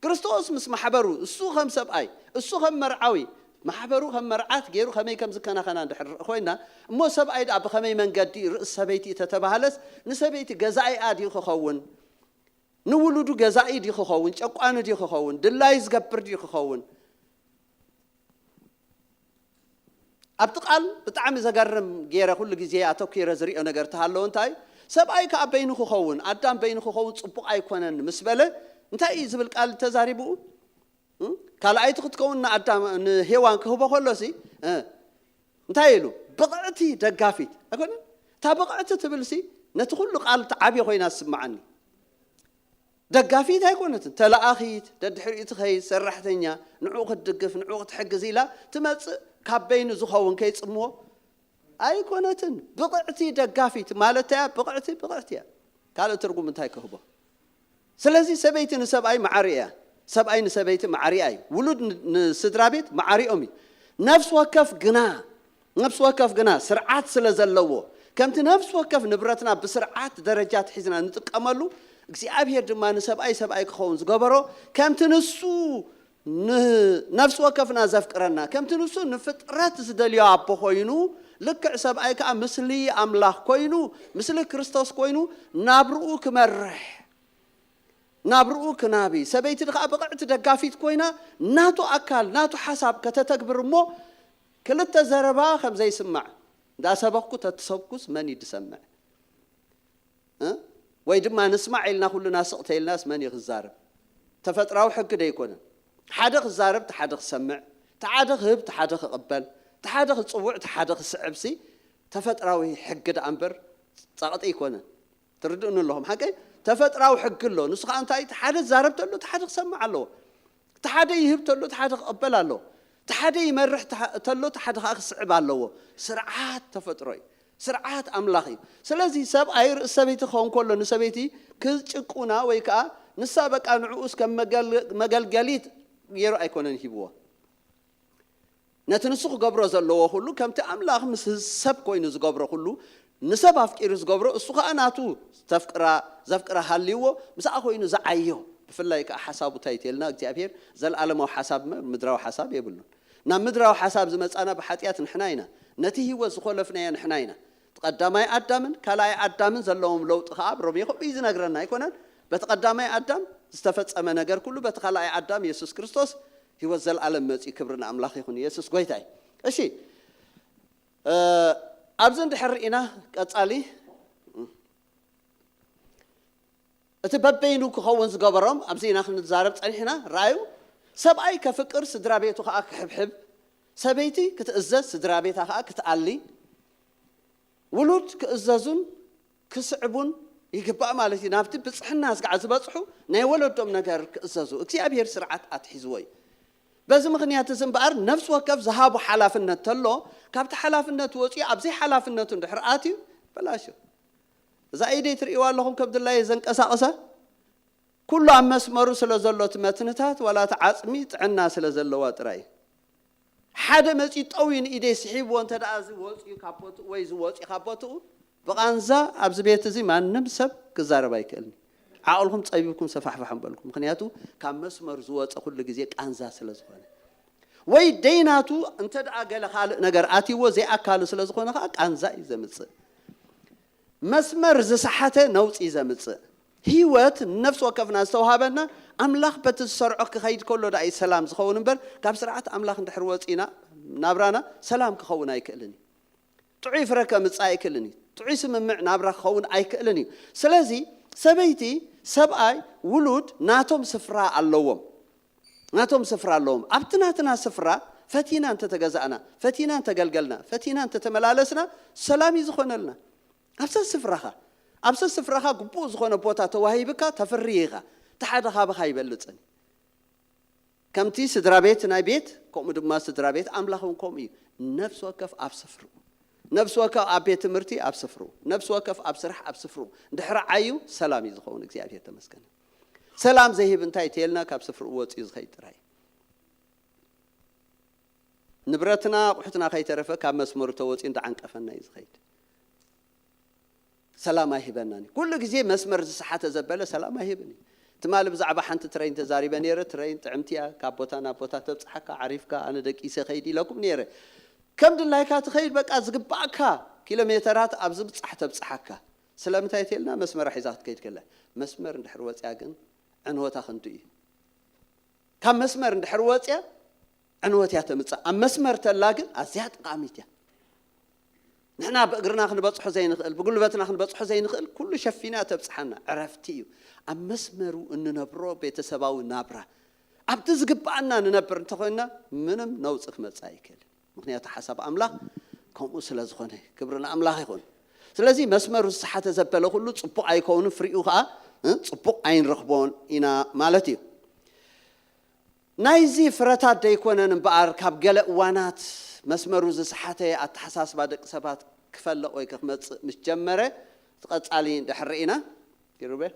ክርስቶስ ምስ ማሕበሩ፣ እሱ ከም ሰብኣይ፣ እሱ ከም መርዓዊ፣ ማሕበሩ ከም መርዓት ገይሩ ከመይ ከም ዝከናኸና እንድሕር ንርኢ ኮይና፣ እሞ ሰብኣይ ደኣ ብኸመይ መንገዲ ርእሲ ሰበይቲ እዩ ተተባህለስ፣ ንሰበይቲ ገዛኢኣ ድዩ ክኸውን? ንውሉዱ ገዛኢ ድዩ ክኸውን? ጨቋኒ ድዩ ክኸውን? ድላዩ ዝገብር ድዩ ክኸውን? ኣብቲ ቃል ብጣዕሚ ዘገርም ገይረ ኩሉ ግዜ ኣተኲረ ዝሪኦ ነገር ተሃለወ እንታይ? ሰብኣይ ከኣ በይኑ ክኸውን፣ ኣዳም በይኑ ክኸውን ጽቡቕ ኣይኮነን ምስ በለ፣ እንታይ እዩ ዝብል ቃል ተዛሪቡ? እም? ካልኣይቲ ክትከውን ንኣዳም፣ ንሄዋን ክህቦ ከሎሲ፣ እ፣ እንታይ ኢሉ? ብቕዕቲ ደጋፊት ኣይኮነን? እታ ብቕዕቲ ትብልሲ ነቲ ኩሉ ቃል ትዓብዮ ኮይና ትስምዓኒ። ደጋፊት ኣይኮነትን፣ ተለኣኺት፣ ደድሕሪኡ ትኸይድ ሰራሕተኛ፣ ንዕኡ ክትድግፍ፣ ንዕኡ ክትሕግዝ ኢላ ትመጽእ፣ ካብ በይኑ ዝኸውን ከይጽምዎ ኣይኮነትን። ብቕዕቲ ደጋፊት ማለት እያ፣ ብቕዕቲ፣ ብቕዕቲ እያ። ካልእ ትርጉም እንታይ ክህቦ? ስለዚ ሰበይቲ ንሰብኣይ መዓሪ እያ፣ ሰብኣይ ንሰበይቲ መዓሪኣ እዩ፣ ውሉድ ን-፣ ንስድራ ቤት መዓሪኦም እዩ። ነፍሲ ወከፍ ግና፣ ነፍሲ ወከፍ ግና ስርዓት ስለ ዘለዎ፣ ከምቲ ነፍሲ ወከፍ ንብረትና ብስርዓት ደረጃ ትሒዝና ንጥቀመሉ፣ እግዚኣብሔር ድማ ንሰብኣይ ሰብኣይ ክኸውን ዝገበሮ፣ ከምቲ ንሱ ንነፍሲ ወከፍና ዘፍቅረና፣ ከምቲ ንሱ ንፍጥረት ዝደልዮ ኣቦ ኮይኑ፣ ልክዕ ሰብኣይ ከኣ ምስሊ ኣምላኽ ኮይኑ፣ ምስሊ ክርስቶስ ኮይኑ፣ ናብርኡ ክመርሕ፣ ናብርኡ ክናቢ፣ ሰበይቲ ከኣ ብቕዕቲ ደጋፊት ኮይና፣ ናቱ ኣካል፣ ናቱ ሓሳብ ከተተግብር እሞ፣ ክልተ ዘረባ ከም ዘይስማዕ፣ እንዳሰበኽኩ ተትሰብኩስ መን እዩ ዝሰምዕ? እ? ወይ ድማ ንስማዕ ኢልና ኩልና ስቕ ተኢልናስ መን እዩ ክዛረብ? ተፈጥራዊ ሕጊ ዶ ኣይኮነን? ሓደ ክዛረብ፣ እቲ ሓደ ክሰምዕ፣ እቲ ሓደ ክህብ፣ እቲ ሓደ ክቕበል፣ እቲ ሓደ ክጽውዕ፣ እቲ ሓደ ክስዕብሲ ተፈጥራዊ ሕጊ ደኣ እምበር ጸቕጢ ኣይኮነን። ትርድእኒ ኣለኹም? ሓቀይ ተፈጥራዊ ሕጊ ኣሎ። ንሱ ከኣ እንታይ? እቲ ሓደ ዝዛረብ ተሎ፣ እቲ ሓደ ክሰምዕ ኣለዎ። እቲ ሓደ ይህብ ተሎ፣ እቲ ሓደ ክቕበል ኣለዎ። እቲ ሓደ ይመርሕ ተሃ-፣ ተሎ፣ እቲ ሓደ ከኣ ክስዕብ ኣለዎ። ስርዓት ተፈጥሮ እዩ። ስርዓት ኣምላኽ እዩ። ስለዚ ሰብኣይ ርእሲ ሰበይቲ ክኸውን ከሎ፣ ንሰበይቲ ክጭቁና ወይ ከኣ ንሳ በቃ ንዕኡስ ከም መገል-፣ መገልገሊት ገይሩ ኣይኮነን ሂብዎ። ነቲ ንሱ ክገብሮ ዘለዎ ኩሉ፣ ከምቲ ኣምላኽ ምስ ሰብ ኮይኑ ዝገብሮ ኩሉ፣ ንሰብ ኣፍቂሩ ዝገብሮ፣ እሱ ኸኣ ናቱ ተፍቅራ፣ ዘፍቅራ ሃልይዎ፣ ምስኣ ኮይኑ ዝዓዮ። ብፍላይ ከኣ ሓሳቡ እንታይ እዩ ተልና፣ እግዚኣብሔር ዘለኣለማዊ ሓሳብ እምበር ምድራዊ ሓሳብ የብሉን። ናብ ምድራዊ ሓሳብ ዝመጻና ብሓጢኣት ንሕና ኢና። ነቲ ህይወት ዝኾለፍናዮ ንሕና ኢና። እቲ ቀዳማይ ኣዳምን ካልኣይ ኣዳምን ዘለዎም ለውጢ ከኣ ኣብ ሮሜ ከምኡ እዩ ዝነግረና ኣይኮነን? በቲ ቀዳማይ ኣዳም ዝተፈጸመ ነገር ኩሉ በቲ ካልኣይ ኣዳም የሱስ ክርስቶስ ህይወት ዘለኣለም መጺኡ። ክብሪ ንኣምላኽ ይኹን። የሱስ ጎይታ እዩ። እሺ፣ እ፣ ኣብዚ እንድሕር ርኢና ቀጻሊ፣ እቲ በበይኑ ክኸውን ዝገበሮም ኣብዚ ኢና ክንዛረብ ጸኒሕና። ራእዩ ሰብኣይ ከፍቅር፣ ስድራ ቤቱ ከኣ ክሕብሕብ፣ ሰበይቲ ክትእዘዝ፣ ስድራ ቤታ ከኣ ክትኣሊ፣ ውሉድ ክእዘዙን ክስዕቡን ይግባእ ማለት እዩ። ናብቲ ብጽሕና ስጋዕ ዝበጽሑ ናይ ወለዶም ነገር ክእዘዙ እግዚኣብሔር ስርዓት ኣትሒዝዎ እዩ። በዚ ምኽንያት እዚ እምበኣር ነፍሲ ወከፍ ዝሃቦ ሓላፍነት ተሎ፣ ካብቲ ሓላፍነት ወፂኡ ኣብ ዘይሓላፍነቱ እንድሕር ኣትዩ በላሾ። እዛ ኢደይ ትርእይዋ ኣለኹም ከም ድላየ ዘንቀሳቕሳ፣ ኩሉ ኣብ መስመሩ ስለ ዘሎ እቲ መትንታት ዋላ እቲ ዓፅሚ ጥዕና ስለ ዘለዋ ጥራይ እዩ። ሓደ መፂኡ ጠው ኢሉ ንኢደይ ስሒብዎ እንተ ደኣ እዚ ወፂኡ ካብ ቦትኡ ወይ እዚ ወፂኡ ካብ ቦትኡ ብቓንዛ ኣብዚ ቤት እዚ ማንም ሰብ ክዛረብ ኣይክእልን። ዓቕልኩም ፀቢብኩም ሰፋሕፋሕ ንበልኩም። ምክንያቱ ካብ መስመር ዝወፀ ኩሉ ግዜ ቃንዛ ስለ ዝኾነ ወይ ደይናቱ እንተ ደኣ ገለ ካልእ ነገር ኣትይዎ ዘይኣካሉ ስለ ዝኾነ ከዓ ቃንዛ እዩ ዘምፅእ። መስመር ዝሰሓተ ነውፂ ዘምፅእ። ህይወት ነፍሲ ወከፍና ዝተውሃበና ኣምላኽ በቲ ዝሰርዖ ክኸይድ ከሎ ደኣ እዩ ሰላም ዝኸውን እምበር ካብ ስርዓት ኣምላኽ እንድሕር ወፂና ናብራና ሰላም ክኸውን ኣይክእልን እዩ። ጥዑይ ፍረ ከምፅእ ኣይክእልን እዩ። ጥዑይ ስምምዕ ናብራ ክኸውን ኣይክእልን እዩ። ስለዚ ሰበይቲ፣ ሰብኣይ፣ ውሉድ ናቶም ስፍራ ኣለዎም። ናቶም ስፍራ ኣለዎም። ኣብቲ ናትና ስፍራ ፈቲና እንተተገዛእና፣ ፈቲና እንተገልገልና፣ ፈቲና እንተተመላለስና ሰላም እዩ ዝኾነልና። ኣብሰ ስፍራኻ ኣብሰ ስፍራኻ ግቡእ ዝኾነ ቦታ ተዋሂብካ ተፍሪ ኢኻ። እቲ ሓደ ካባኻ ይበልፅን። ከምቲ ስድራ ቤት ናይ ቤት ከምኡ ድማ ስድራ ቤት ኣምላኽ እውን ከምኡ እዩ። ነፍሲ ወከፍ ኣብ ስፍርኡ ነፍሲ ወከፍ ኣብ ቤት ትምህርቲ ኣብ ስፍርኡ ነፍሲ ወከፍ ኣብ ስራሕ ኣብ ስፍርኡ እንድሕር ዓዩ ሰላም እዩ ዝኸውን። እግዚኣብሔር ተመስገን። ሰላም ዘይህብ እንታይ ተየልና ካብ ስፍርኡ ወፂኡ ዝኸይድ ጥራይ። ንብረትና ኣቑሑትና ከይተረፈ ካብ መስመሩ ተወፂኡ እንዳዓንቀፈና እዩ ዝኸይድ። ሰላም ኣይህበናን እዩ። ኩሉ ግዜ መስመር ዝሰሓተ ዘበለ ሰላም ኣይህብን እዩ። ትማሊ ብዛዕባ ሓንቲ ትረይን ተዛሪበ ነይረ። ትረይን ጥዕምቲ እያ፣ ካብ ቦታ ናብ ቦታ ተብፅሓካ፣ ዓሪፍካ፣ ኣነ ደቂሰ ከይድ ኢለኩም ነይረ። ከም ድላይካ ትኸይድ፣ በቃ ዝግባእካ ኪሎ ሜተራት ኣብ ዝብፃሕ ተብፅሓካ። ስለምንታይ ተልና መስመራ ሒዛ ክትከይድ ከላ። መስመር እንድሕር ወፅያ ግን ዕንወታ ክንዱ እዩ። ካብ መስመር እንድሕር ወፅያ ዕንወት እያ ተምፅእ። ኣብ መስመር ተላ ግን ኣዝያ ጠቓሚት እያ። ንሕና ብእግርና ክንበፅሖ ዘይንኽእል፣ ብጉልበትና ክንበፅሖ ዘይንኽእል ኩሉ ሸፊና ተብፅሓና ዕረፍቲ እዩ። ኣብ መስመሩ እንነብሮ ቤተሰባዊ ናብራ ኣብቲ ዝግባኣና ንነብር እንተኾይንና ምንም ነውፂ ክመፅእ ኣይክእልን። ምክንያቱ ሓሳብ ኣምላኽ ከምኡ ስለ ዝኾነ ክብሪ ንኣምላኽ ይኹን። ስለዚ መስመሩ ዝሰሓተ ዘበለ ኩሉ ፅቡቕ ኣይከውንን፣ ፍሪኡ ከዓ እ፣ ፅቡቕ ኣይንረኽቦን ኢና ማለት እዩ። ናይዚ ፍረታት ደይኮነን እምበኣር ካብ ገለ እዋናት መስመሩ ዝሰሓተ ኣተሓሳስባ ደቂ ሰባት ክፈልቕ ወይ ክመፅእ ምስ ጀመረ እቲ ቀፃሊ ድሕር ኢና ይሩቤል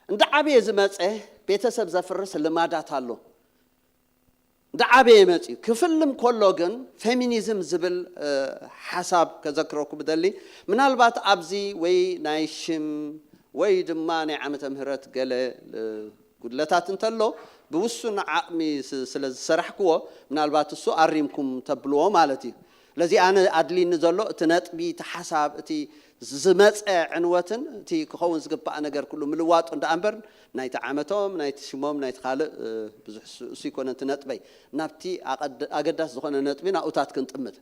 እንዳ ዓበየ ዝመፀ ቤተሰብ ዘፍርስ ልማዳት ኣሎ። እንዳ ዓበየ መፅዩ ክፍልም ከሎ ግን ፌሚኒዝም ዝብል ሓሳብ ከዘክረኩም ደሊ። ምናልባት ኣብዚ ወይ ናይ ሽም ወይ ድማ ናይ ዓመተ ምህረት ገለ ጉድለታት እንተሎ ብውሱን ዓቕሚ ስለ ዝሰራሕክዎ ምናልባት እሱ ኣሪምኩም ተብልዎ ማለት እዩ። ስለዚ ኣነ ኣድሊኒ ዘሎ እቲ ነጥቢ፣ እቲ ሓሳብ፣ እቲ ዝመፀ ዕንወትን እቲ ክኸውን ዝግባእ ነገር ኩሉ ምልዋጡ እንዳ እምበር ናይቲ ዓመቶም ናይቲ ሽሞም ናይቲ ካልእ ብዙሕ እሱ ይኮነ እቲ ነጥበይ። ናብቲ ኣገዳስ ዝኾነ ነጥቢ ናብኡታት ክንጥምት።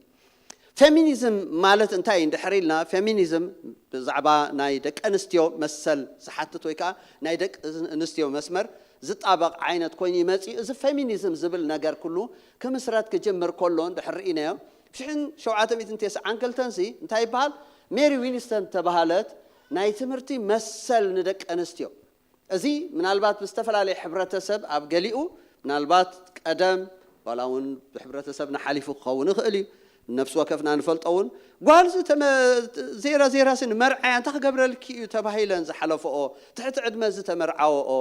ፌሚኒዝም ማለት እንታይ እንድሕር ኢልና፣ ፌሚኒዝም ብዛዕባ ናይ ደቂ ኣንስትዮ መሰል ዝሓትት ወይ ከዓ ናይ ደቂ ኣንስትዮ መስመር ዝጣበቕ ዓይነት ኮይኑ ይመፅእ። እዚ ፌሚኒዝም ዝብል ነገር ኩሉ ክምስረት ክጅምር ከሎ እንድሕር ርኢናዮ፣ ሽሕን ሸውዓተ ሚእትን ተስዓን ክልተን ሲ እንታይ ይበሃል? ሜሪ ዊንስተን ተባሃለት ናይ ትምህርቲ መሰል ንደቂ ኣንስትዮ። እዚ ምናልባት ብዝተፈላለየ ሕብረተሰብ ኣብ ገሊኡ ምናልባት ቀደም ዋላ እውን ብሕብረተሰብና ሓሊፉ ክኸውን ይኽእል እዩ። ነፍሲ ወከፍና ንፈልጦ እውን ጓል ዜራ ዜራ ሲ ንመርዓያ እንታይ ክገብረልኪ እዩ ተባሂለን ዝሓለፈኦ ትሕቲ ዕድመ ዝተመርዓወኦ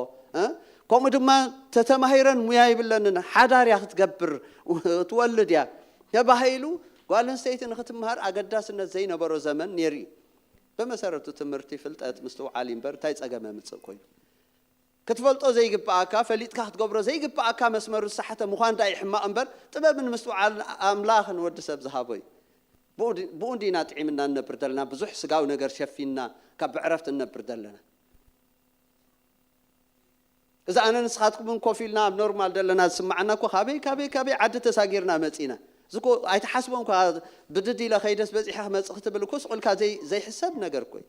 ከምኡ ድማ ተተማሂረን ሙያ ይብለንን ሓዳር እያ ክትገብር ትወልድ እያ ተባሂሉ ጓል ኣንስተይቲ ንክትምሃር ኣገዳስነት ዘይነበሮ ዘመን ነይሩ እዩ። ብመሰረቱ ትምህርቲ ፍልጠት ምስትውዓል እዩ እምበር እንታይ ፀገም የምፅእ ኮይኑ ክትፈልጦ ዘይግብኣካ ፈሊጥካ ክትገብሮ ዘይግብኣካ መስመሩ ዝሰሓተ ምዃን ዳኣ እዩ ሕማቕ እምበር ጥበብን ምስትውዓልን ኣምላኽ ንወዲ ሰብ ዝሃቦ እዩ። ብኡ እንዲና ጥዒምና ንነብር ዘለና ብዙሕ ስጋዊ ነገር ሸፊንና ካብ ብዕረፍቲ ንነብር ዘለና። እዚ ኣነ ንስኻትኩምን ኮፍ ኢልና ኣብ ኖርማል ዘለና ዝስማዓና እኮ ካበይ ካበይ ካበይ ዓዲ ተሳጊርና መፂና እዚ እኮ ኣይትሓስቦን እኳ ብድድ ኢለ ከይደስ በፂሐ ክመፅእ ክትብል እኮ ስቑልካ ዘይሕሰብ ነገር እኮ እዩ።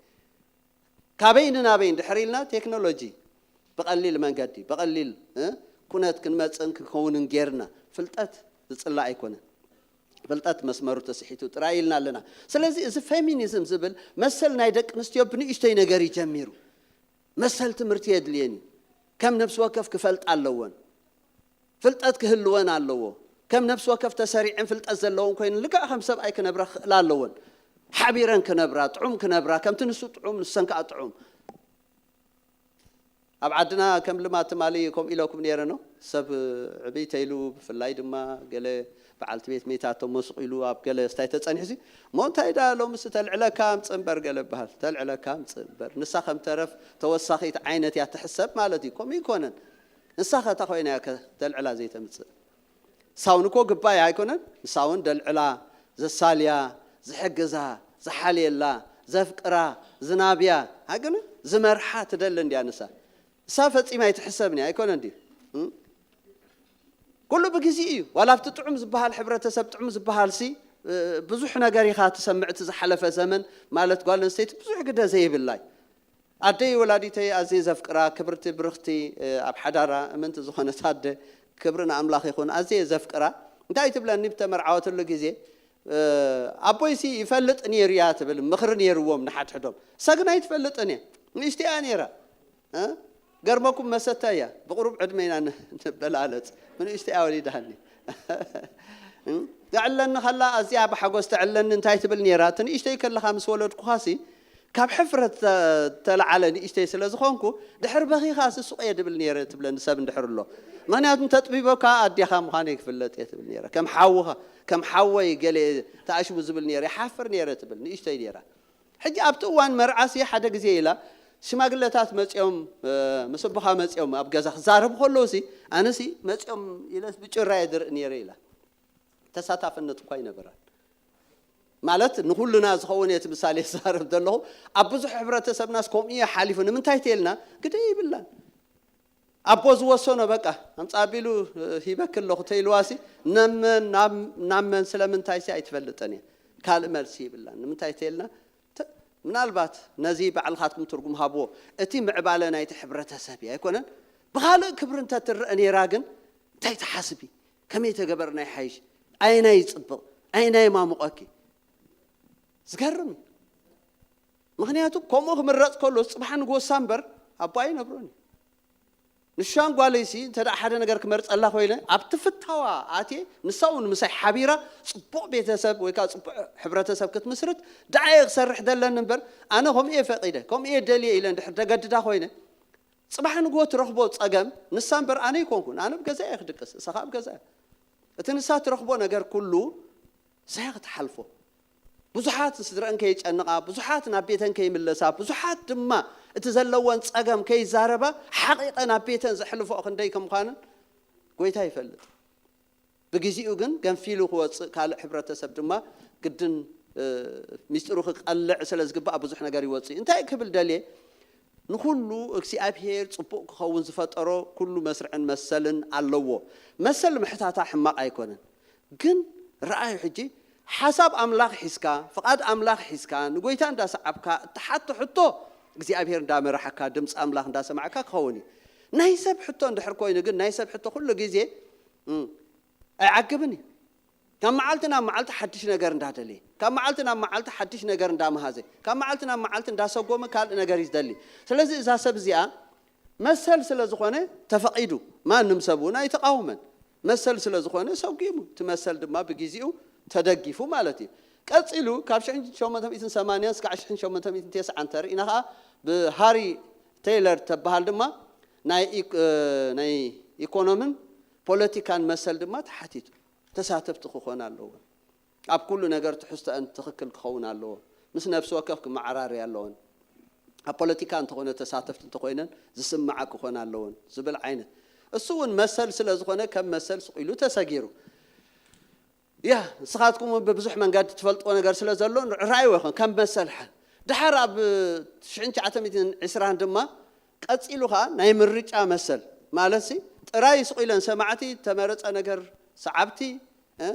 ካበይ ንናበይ እንድሕር ኢልና ቴክኖሎጂ ብቐሊል መንገዲ ብቐሊል እ፣ ኩነት ክንመፅእን ክንከውንን ጌርና ፍልጠት ዝፅላእ ኣይኮነን። ፍልጠት መስመሩ ተስሒቱ ጥራይ ኢልና ኣለና። ስለዚ እዚ ፌሚኒዝም ዝብል መሰል ናይ ደቂ ኣንስትዮ ብንእሽተይ ነገር እዩ ጀሚሩ። መሰል ትምህርቲ የድልየን እዩ። ከም ነፍሲ ወከፍ ክፈልጥ ኣለወን። ፍልጠት ክህልወን ኣለዎ። ከም ነፍሲ ወከፍ ተሰሪዐን ፍልጠት ዘለወን ኮይነን ልክዕ ከም ሰብኣይ ክነብራ ክኽእላ ኣለወን። ሓቢረን ክነብራ፣ ጥዑም ክነብራ፣ ከምቲ ንሱ ጥዑም ንሰን ከዓ ጥዑም። ኣብ ዓድና ከም ልማድ ትማሊ ከምኡ ኢለኩም ነይረ ነው። ሰብ ዕብይ ተይሉ ብፍላይ ድማ ገለ በዓልቲ ቤት መይታቶም መስቕ ኢሉ ኣብ ገለ ስታይ ተጸኒሕሲ እሞ እንታይ ዳ ሎምስ ተልዕለካ ኣምጽእ እምበር ገለ በሃል። ተልዕለካ ኣምጽእ እምበር ንሳ ከም ተረፍ ተወሳኺት ዓይነት እያ ትሕሰብ ማለት እዩ። ከምኡ ይኮነን። ንሳ ከታ ኮይና እያ ከተልዕላ ዘይተምጽእ። ንሳውን እኮ ግባይ ኣይኮነን። ንሳውን ደልዕላ፣ ዘሳልያ፣ ዝሕግዛ፣ ዝሓልየላ፣ ዘፍቅራ፣ ዝናብያ ኣይኮነን። ዝመርሓ ትደሊ እንድያ ንሳ። ንሳ ፈጺማ ኣይትሕሰብን እያ ኣይኮነን ድዩ? እም? ኩሉ ብግዜ እዩ። ዋላ ኣብቲ ጥዑም ዝበሃል ሕብረተሰብ ጥዑም ዝበሃል ሲ እ፣ ብዙሕ ነገር ኢኻ ትሰምዕ። እቲ ዝሓለፈ ዘመን ማለት ጓል ኣንስተይቲ ብዙሕ ግደ ዘይብላይ ኣደይ ወላዲተይ ኣዝየ ዘፍቅራ ክብርቲ ብርኽቲ እ፣ ኣብ ሓዳራ እምንቲ ዝኾነት ኣደ ክብሪ ንኣምላኽ ይኹን ኣዝየ ዘፍቅራ እንታይ ትብለኒ ብተመርዓወትሉ ግዜ እ፣ ኣቦይሲ ይፈልጥ ነይሩ እያ ትብል ምኽሪ ነይርዎም ንሓድሕዶም እሳ ግን ኣይትፈልጥን እየ ንእሽቲ እያ ነይራ እ? ገርመኩም መሰታ እያ ብቕሩብ ዕድመ ኢና ን- ንበላለፅ ብንእሽተይ ኣወሊዳኒ ተዕለኒ ከላ ኣዚኣ ብሓጎስ ተዕለኒ እንታይ ትብል ነይራ እቲ ንእሽተይ ከለኻ ምስ ወለድኩኻሲ ካብ ሕፍረት ተ- ተለዓለ ንእሽተይ ስለ ዝኾንኩ ድሕር በኺኻ ስሱቕ እየ ድብል ነይረ ትብለኒ ሰብ እንድሕር ኣሎ ምክንያቱ ተጥቢበካ ኣዴኻ ምዃነይ ክፍለጥ እየ ትብል ነይራ ከም ሓውኻ ከም ሓወይ ገለ ተኣሽሙ ዝብል ነይረ ይሓፍር ነይረ ትብል ንእሽተይ ነይራ ሕጂ ኣብቲ እዋን መርዓሲ ሓደ ግዜ ኢላ ሽማግለታት መፅኦም ምስ ኣቦኻ መፅኦም ኣብ ገዛ ክዛረቡ ከለውሲ ኣነሲ መፅኦም ኢለስ ብጭራ እየ ዝርኢ ነይረ ኢላ ተሳታፍነት እኳ ኣይነበራን ማለት ንኩልና ዝኸውን እየ እቲ ምሳሌ ዝዛረብ ዘለኹ ኣብ ብዙሕ ሕብረተሰብናስ ከምኡ እየ ሓሊፉ ንምንታይ ተልና ግደ ይብላን ኣቦ ዝወሰኖ በቃ ኣምፃ ኣቢሉ ሂበክ ኣለኹ ተይልዋሲ ነመን ናብ መን ስለምንታይ ሲ ኣይትፈልጥን እየ ካልእ መልሲ ይብላን ንምንታይ ተይልና ምናልባት ነዚ ባዕልኻትኩም ትርጉም ሃብዎ እቲ ምዕባለ ናይቲ ሕብረተሰብ እዩ ኣይኮነን ብኻልእ ክብሪ እንተትረአ ነይራ ግን እንታይ ትሓስቢ ከመይ ተገበርና ይሓይሽ ኣየናይ ይፅብቕ ኣየናይ ማሙቐኪ ዝገርም እዩ ምክንያቱ ከምኡ ክምረፅ ከሎ ፅባሕ ንጎሳ እምበር ኣቦ ኣይነብሮን እዩ ንሻን ጓለይሲ እንተ ሓደ ነገር ክመርፀላ ኮይነ ኣብቲ ፍታዋ ኣትየ ንሳ እውን ምሳይ ሓቢራ ፅቡቕ ቤተሰብ ወይ ከዓ ፅቡቕ ሕብረተሰብ ክትምስርት ደዓየ ክሰርሕ ደለኒ እምበር ኣነ ከምኡ እየ ፈቂደ ከምኡ እየ ደልየ ኢለ እንድሕር ደገድዳ ኮይነ ፅባሕ ንግሆ ትረኽቦ ፀገም ንሳ እምበር ኣነ ይኮንኩን ኣነ ብገዛ እየ ክድቅስ እሳ ከዓ ብገዛ እያ እቲ ንሳ ትረኽቦ ነገር ኩሉ እሳያ ክትሓልፎ ብዙሓት ንስድረአን ከይጨንቓ ብዙሓት ናብ ቤተን ከይምለሳ ብዙሓት ድማ እቲ ዘለወን ፀገም ከይዛረባ ሓቒቐ ናብ ቤተን ዘሕልፎ ክንደይ ከም ምዃንን ጎይታ ይፈልጥ ብግዜኡ ግን ገንፊሉ ክወፅእ ካልእ ሕብረተሰብ ድማ ግድን ሚስጢሩ ክቀልዕ ስለ ዝግባእ ብዙሕ ነገር ይወፅእ እንታይ ክብል ደልየ ንኹሉ እግዚኣብሄር ፅቡቕ ክኸውን ዝፈጠሮ ኩሉ መስርዕን መሰልን ኣለዎ መሰል ምሕታታ ሕማቕ ኣይኮነን ግን ረኣዩ ሕጂ ሓሳብ ኣምላኽ ሒዝካ ፍቓድ ኣምላኽ ሒዝካ ንጎይታ እንዳሰዓብካ እትሓቶ ሕቶ እግዚኣብሄር እንዳመራሓካ ድምፂ ኣምላኽ እንዳሰማዕካ ክኸውን እዩ ናይ ሰብ ሕቶ እንድሕር ኮይኑ ግን ናይ ሰብ ሕቶ ኩሉ ግዜ ኣይዓግብን እዩ ካብ መዓልቲ ናብ መዓልቲ ሓድሽ ነገር እንዳደለየ ካብ መዓልቲ ናብ መዓልቲ ሓድሽ ነገር እንዳመሃዘ ካብ መዓልቲ ናብ መዓልቲ እንዳሰጎመ ካልእ ነገር እዩ ዝደሊ ስለዚ እዛ ሰብ እዚኣ መሰል ስለ ዝኾነ ተፈቒዱ ማንም ሰብ እውን ኣይተቃወመን መሰል ስለ ዝኾነ ሰጒሙ እቲ መሰል ድማ ብግዜኡ ተደጊፉ ማለት እዩ ቀፂሉ ካብ 1880 እስካዕ 1890 እንተርኢና ከዓ ብሃሪ ቴይለር ተበሃል ድማ ናይ ኢኮኖምን ፖለቲካን መሰል ድማ ተሓቲቱ ተሳተፍቲ ክኾን ኣለዎ ኣብ ኩሉ ነገር ትሕዝቶአን ትኽክል ክኸውን ኣለዎ ምስ ነፍሲ ወከፍ ክመዓራርያ ኣለዎን ኣብ ፖለቲካ እንተኾነ ተሳተፍቲ እንተኾይነን ዝስምዓ ክኾን ኣለዎን ዝብል ዓይነት እሱ እውን መሰል ስለ ዝኾነ ከም መሰል ስቕ ኢሉ ተሰጊሩ ያ ንስኻትኩም እውን ብብዙሕ መንገዲ ትፈልጥዎ ነገር ስለ ዘሎ ርኣይዎ ይኹን ከም መሰል ሓ ድሓር ኣብ ሽሕን ትሽዓተ ሚእትን ዕስራን ድማ ቀፂሉ ከዓ ናይ ምርጫ መሰል ማለት ሲ ጥራይ ስቕ ኢለን ሰማዕቲ ተመረፀ ነገር ሰዓብቲ እ?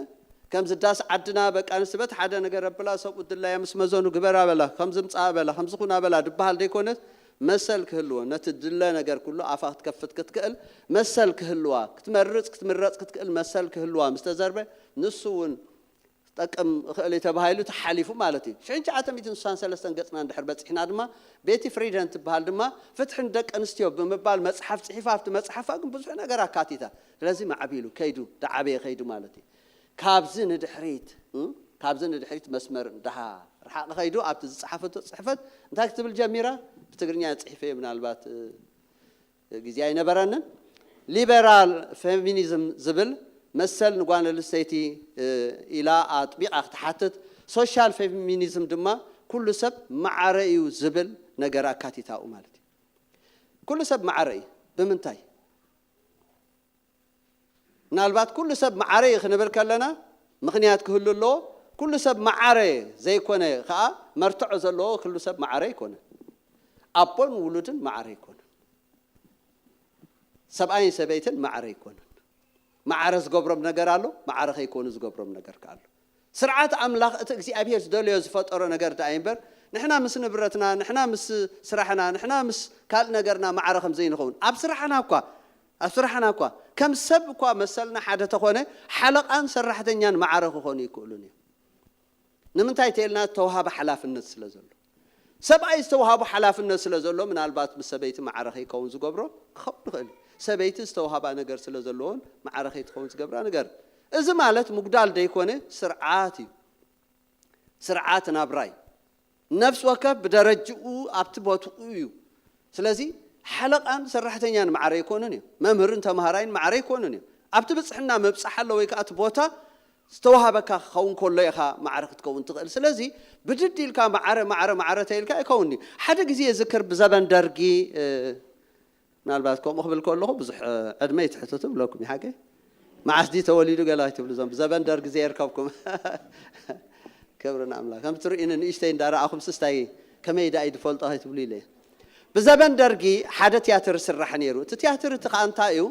ከምዚ ዳስ ዓድና በቃ ኣንስቲ በቲ ሓደ ነገር ኣብላ ሰብኡት ድላያ ምስ መዘኑ ግበራ በላ፣ ከምዚ ምጻኣ በላ፣ ከምዚ ኩና በላ ድበሃል ዘይኮነስ መሰል ክህልዎ፣ ነቲ ድለ ነገር ኩሉ ኣፋ ክትከፍት ክትክእል መሰል ክህልዋ፣ ክትመርጽ ክትምረጽ ክትክእል መሰል ክህልዋ ምስ ተዘርበ ንሱ እውን ጠቅም እኽእል እዩ ተባሂሉ ተሓሊፉ ማለት እዩ። ሽሕን ትሽዓተ ሚእትን ስሳን ሰለስተን ገጽና እንድሕር በጺሕና ድማ ቤቲ ፍሪደን ትበሃል ድማ ፍትሒ ንደቂ ኣንስትዮ ብምባል መጽሓፍ ጽሒፋ ኣብቲ መጽሓፋ ግን ብዙሕ ነገር ኣካቲታ። ስለዚ ማዕቢሉ ከይዱ ዳዓበየ ከይዱ ማለት እዩ። ካብዚ ንድሕሪት እም፣ ካብዚ ንድሕሪት መስመር እንዳሃ ርሓቕ ከይዱ ኣብቲ ዝጸሓፈቶ ጽሕፈት እንታይ ክትብል ጀሚራ? ብትግርኛ ጽሒፈ ምናልባት እ፣ ግዜ ኣይነበረንን። ሊበራል ፌሚኒዝም ዝብል መሰል ንጓል ኣንስተይቲ እ፣ ኢላ ኣጥቢቓ ክትሓትት፣ ሶሻል ፌሚኒዝም ድማ ኩሉ ሰብ ማዕረ እዩ ዝብል ነገር ኣካቲታኡ ማለት እዩ። ኩሉ ሰብ ማዕረ እዩ። ብምንታይ? ምናልባት ኩሉ ሰብ ማዕረ እዩ ክንብል ከለና ምኽንያት ክህሉ ኣለዎ። ኩሉ ሰብ ማዕረ ዘይኮነ ከዓ መርትዖ ዘለዎ ኩሉ ሰብ ማዕረ ኣይኮነን። ኣቦን ውሉድን ማዕረ ኣይኮነን። ሰብኣይን ሰበይትን ማዕረ ኣይኮነን። ማዕረ ዝገብሮም ነገር ኣሎ፣ ማዕረ ከይኮኑ ዝገብሮም ነገር ከኣ ኣሎ። ስርዓት ኣምላኽ እቲ እግዚኣብሔር ዝደለዮ ዝፈጠሮ ነገር ደኣ እምበር ንሕና ምስ ንብረትና፣ ንሕና ምስ ስራሕና፣ ንሕና ምስ ካልእ ነገርና ማዕረ ከም ዘይንኸውን ኣብ ስራሕና እኳ ኣብ ስራሕና እኳ ከም ሰብ እኳ መሰልና ሓደ ተኾነ ሓለቓን ሰራሕተኛን ማዕረ ክኾኑ ይክእሉን እዮም። ንምንታይ ተልና ዝተዋሃበ ሓላፍነት ስለ ዘሎ። ሰብኣይ ዝተዋሃቡ ሓላፍነት ስለ ዘሎ ምናልባት ምስ ሰበይቲ ማዕረ ከይከውን ዝገብሮ ክኸውን ይኽእል እዩ። ሰበይቲ ዝተዋሃባ ነገር ስለ ዘለዎን ማዕረ ከይትኸውን ዝገብራ ነገር። እዚ ማለት ምጉዳል ደይኮነ ስርዓት እዩ። ስርዓት ናብራ እዩ። ነፍሲ ወከፍ ብደረጅኡ ኣብቲ ቦትኡ እዩ። ስለዚ ሓለቓን ሰራሕተኛን ማዕረ ኣይኮኑን እዮም። መምህርን ተምሃራይን ማዕረ ኣይኮኑን እዮም። ኣብቲ ብፅሕና ምብፃሕ ኣሎ ወይ ከዓ እቲ ቦታ ዝተዋሃበካ ክኸውን ከሎ ኢኻ ማዕረ ክትከውን ትኽእል። ስለዚ ብድድ ኢልካ ማዕረ ማዕረ ማዕረ ተይልካ ኣይከውን እዩ። ሓደ ግዜ ዝክር ብዘበን ደርጊ እ፣ ምናልባት ከምኡ ክብል ከለኹ ብዙሕ እ፣ ዕድመ ይትሕትቱ ብለኩም ይሓቀ መዓስ ድዩ ተወሊዱ ገላ ኣይትብሉ እዞም ብዘበን ደርጊ ዘየርከብኩም ክብሪ ንኣምላኽ ከም ትርእዩኒ ንእሽተይ እንዳረኣኹም ስስታይ ከመይ ዳኣ ይድፈልጦ ከይትብሉ ኢለ ብዘበን ደርጊ ሓደ ትያትር ስራሕ ነይሩ እቲ ትያትር እቲ ከዓ እንታይ እዩ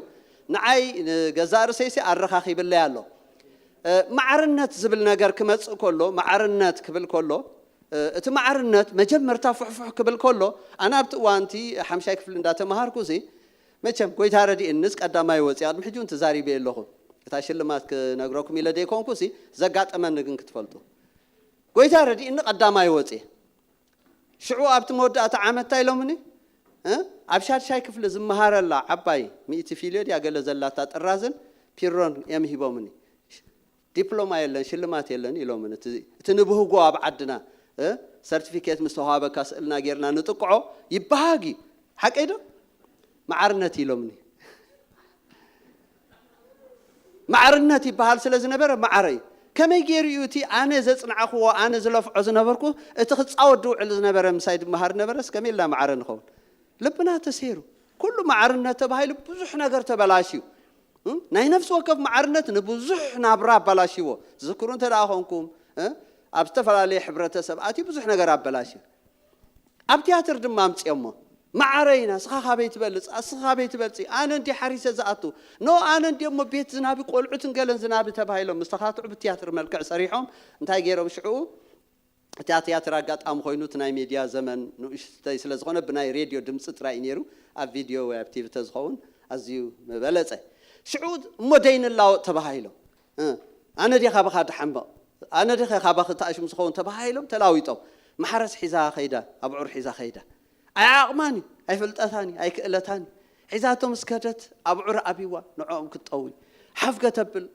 ንዓይ ንገዛእ ርእሰይሲ ኣረኻኺብለይ ኣሎ እ፣ ማዕርነት ዝብል ነገር ክመፅእ ከሎ ማዕርነት ክብል ከሎ እ፣ እቲ ማዕርነት መጀመርታ ፍሕፍሕ ክብል ከሎ ኣነ ኣብቲ እዋንቲ ሓምሻይ ክፍሊ እንዳተምሃርኩ ሲ መቸም ጎይታ ረዲእንስ ቀዳማይ ወፂ ቅድሚ ሕጂ እውን ተዛሪበ ኣለኹ እታ ሽልማት ክነግረኩም ኢለ ዘይኮንኩ ሲ ዘጋጠመኒ ግን ክትፈልጡ ጎይታ ረዲእኒ ቀዳማይ ወፂ ሽዑ ኣብቲ መወዳእታ ዓመት እንታይ ኢሎምኒ እ፣ ኣብ ሻድሻይ ክፍሊ ዝመሃረላ ዓባይ ሚእቲ ፊልዮ ድያ ገለ ዘላታ ጥራዝን ፒሮን እዮም ሂቦምኒ ዲፕሎማ የለን ሽልማት የለን ኢሎምን እቲ እቲ ንብህጎ ኣብ ዓድና እ፣ ሰርቲፊኬት ምስ ተዋሃበካ ስእልና ጌርና ንጥቅዖ ይበሃግ እዩ ሓቀይ ዶ መዓርነት ኢሎምኒ መዓርነት ይበሃል ስለ ዝነበረ መዓረ እዩ ከመይ ገይሩ እዩ እቲ ኣነ ዘፅናዕክዎ ኣነ ዝለፍዖ ዝነበርኩ እቲ ክፃወት ድውዕል ዝነበረ ምሳይ ድመሃር ነበረስ ከመይ ኢልና መዓረ ንኸውን ልብና ተሰይሩ ኩሉ መዓርነት ተባሂሉ ብዙሕ ነገር ተበላሽዩ ናይ ነፍሲ ወከፍ መዓርነት ንብዙሕ ናብራ ኣባላሽዎ ዝክሩ እንተ ደኣ ኾንኩም ኣብ ዝተፈላለየ ሕብረተሰብ ኣትዩ ብዙሕ ነገር ኣበላሽዩ ኣብ ትያትር ድማ ኣምፅኦሞ መዓረ ኢና ስኻ ካበይ ትበልፅ ኣስኻ ካበይ ትበልፂ ኣነ እንዲ ሓሪሰ ዝኣቱ ኖ ኣነ እንዲ እሞ ቤት ዝናቢ ቆልዑትን ገለን ዝናቢ ተባሂሎም ምስተኻትዑ ብትያትር መልክዕ ሰሪሖም እንታይ ገይሮም ሽዕኡ እታ ትያትር ኣጋጣሚ ኮይኑ እቲ ናይ ሜድያ ዘመን ንኡሽተይ ስለ ዝኾነ ብናይ ሬድዮ ድምፂ ጥራይ እዩ ነይሩ ኣብ ቪድዮ ወይ ኣብ ቲቪ ተዝኸውን ኣዝዩ ምበለፀ ሽዑ እሞ ደይንላወጥ ተባሂሎም ኣነ ዲ ካባኻ ድሓምቕ ኣነ ዲ ካባኺ ተኣሽም ዝኸውን ተባሂሎም ተላዊጦም ማሕረስ ሒዛ ከይዳ ኣብዑር ሒዛ ከይዳ ኣይዓቕማን እዩ ኣይፍልጠታን እዩ ኣይክእለታን እዩ ሒዛቶም እስከደት ኣብዑር ኣብዋ ንዕኦም ክትጠዊ ሓፍ ከተብል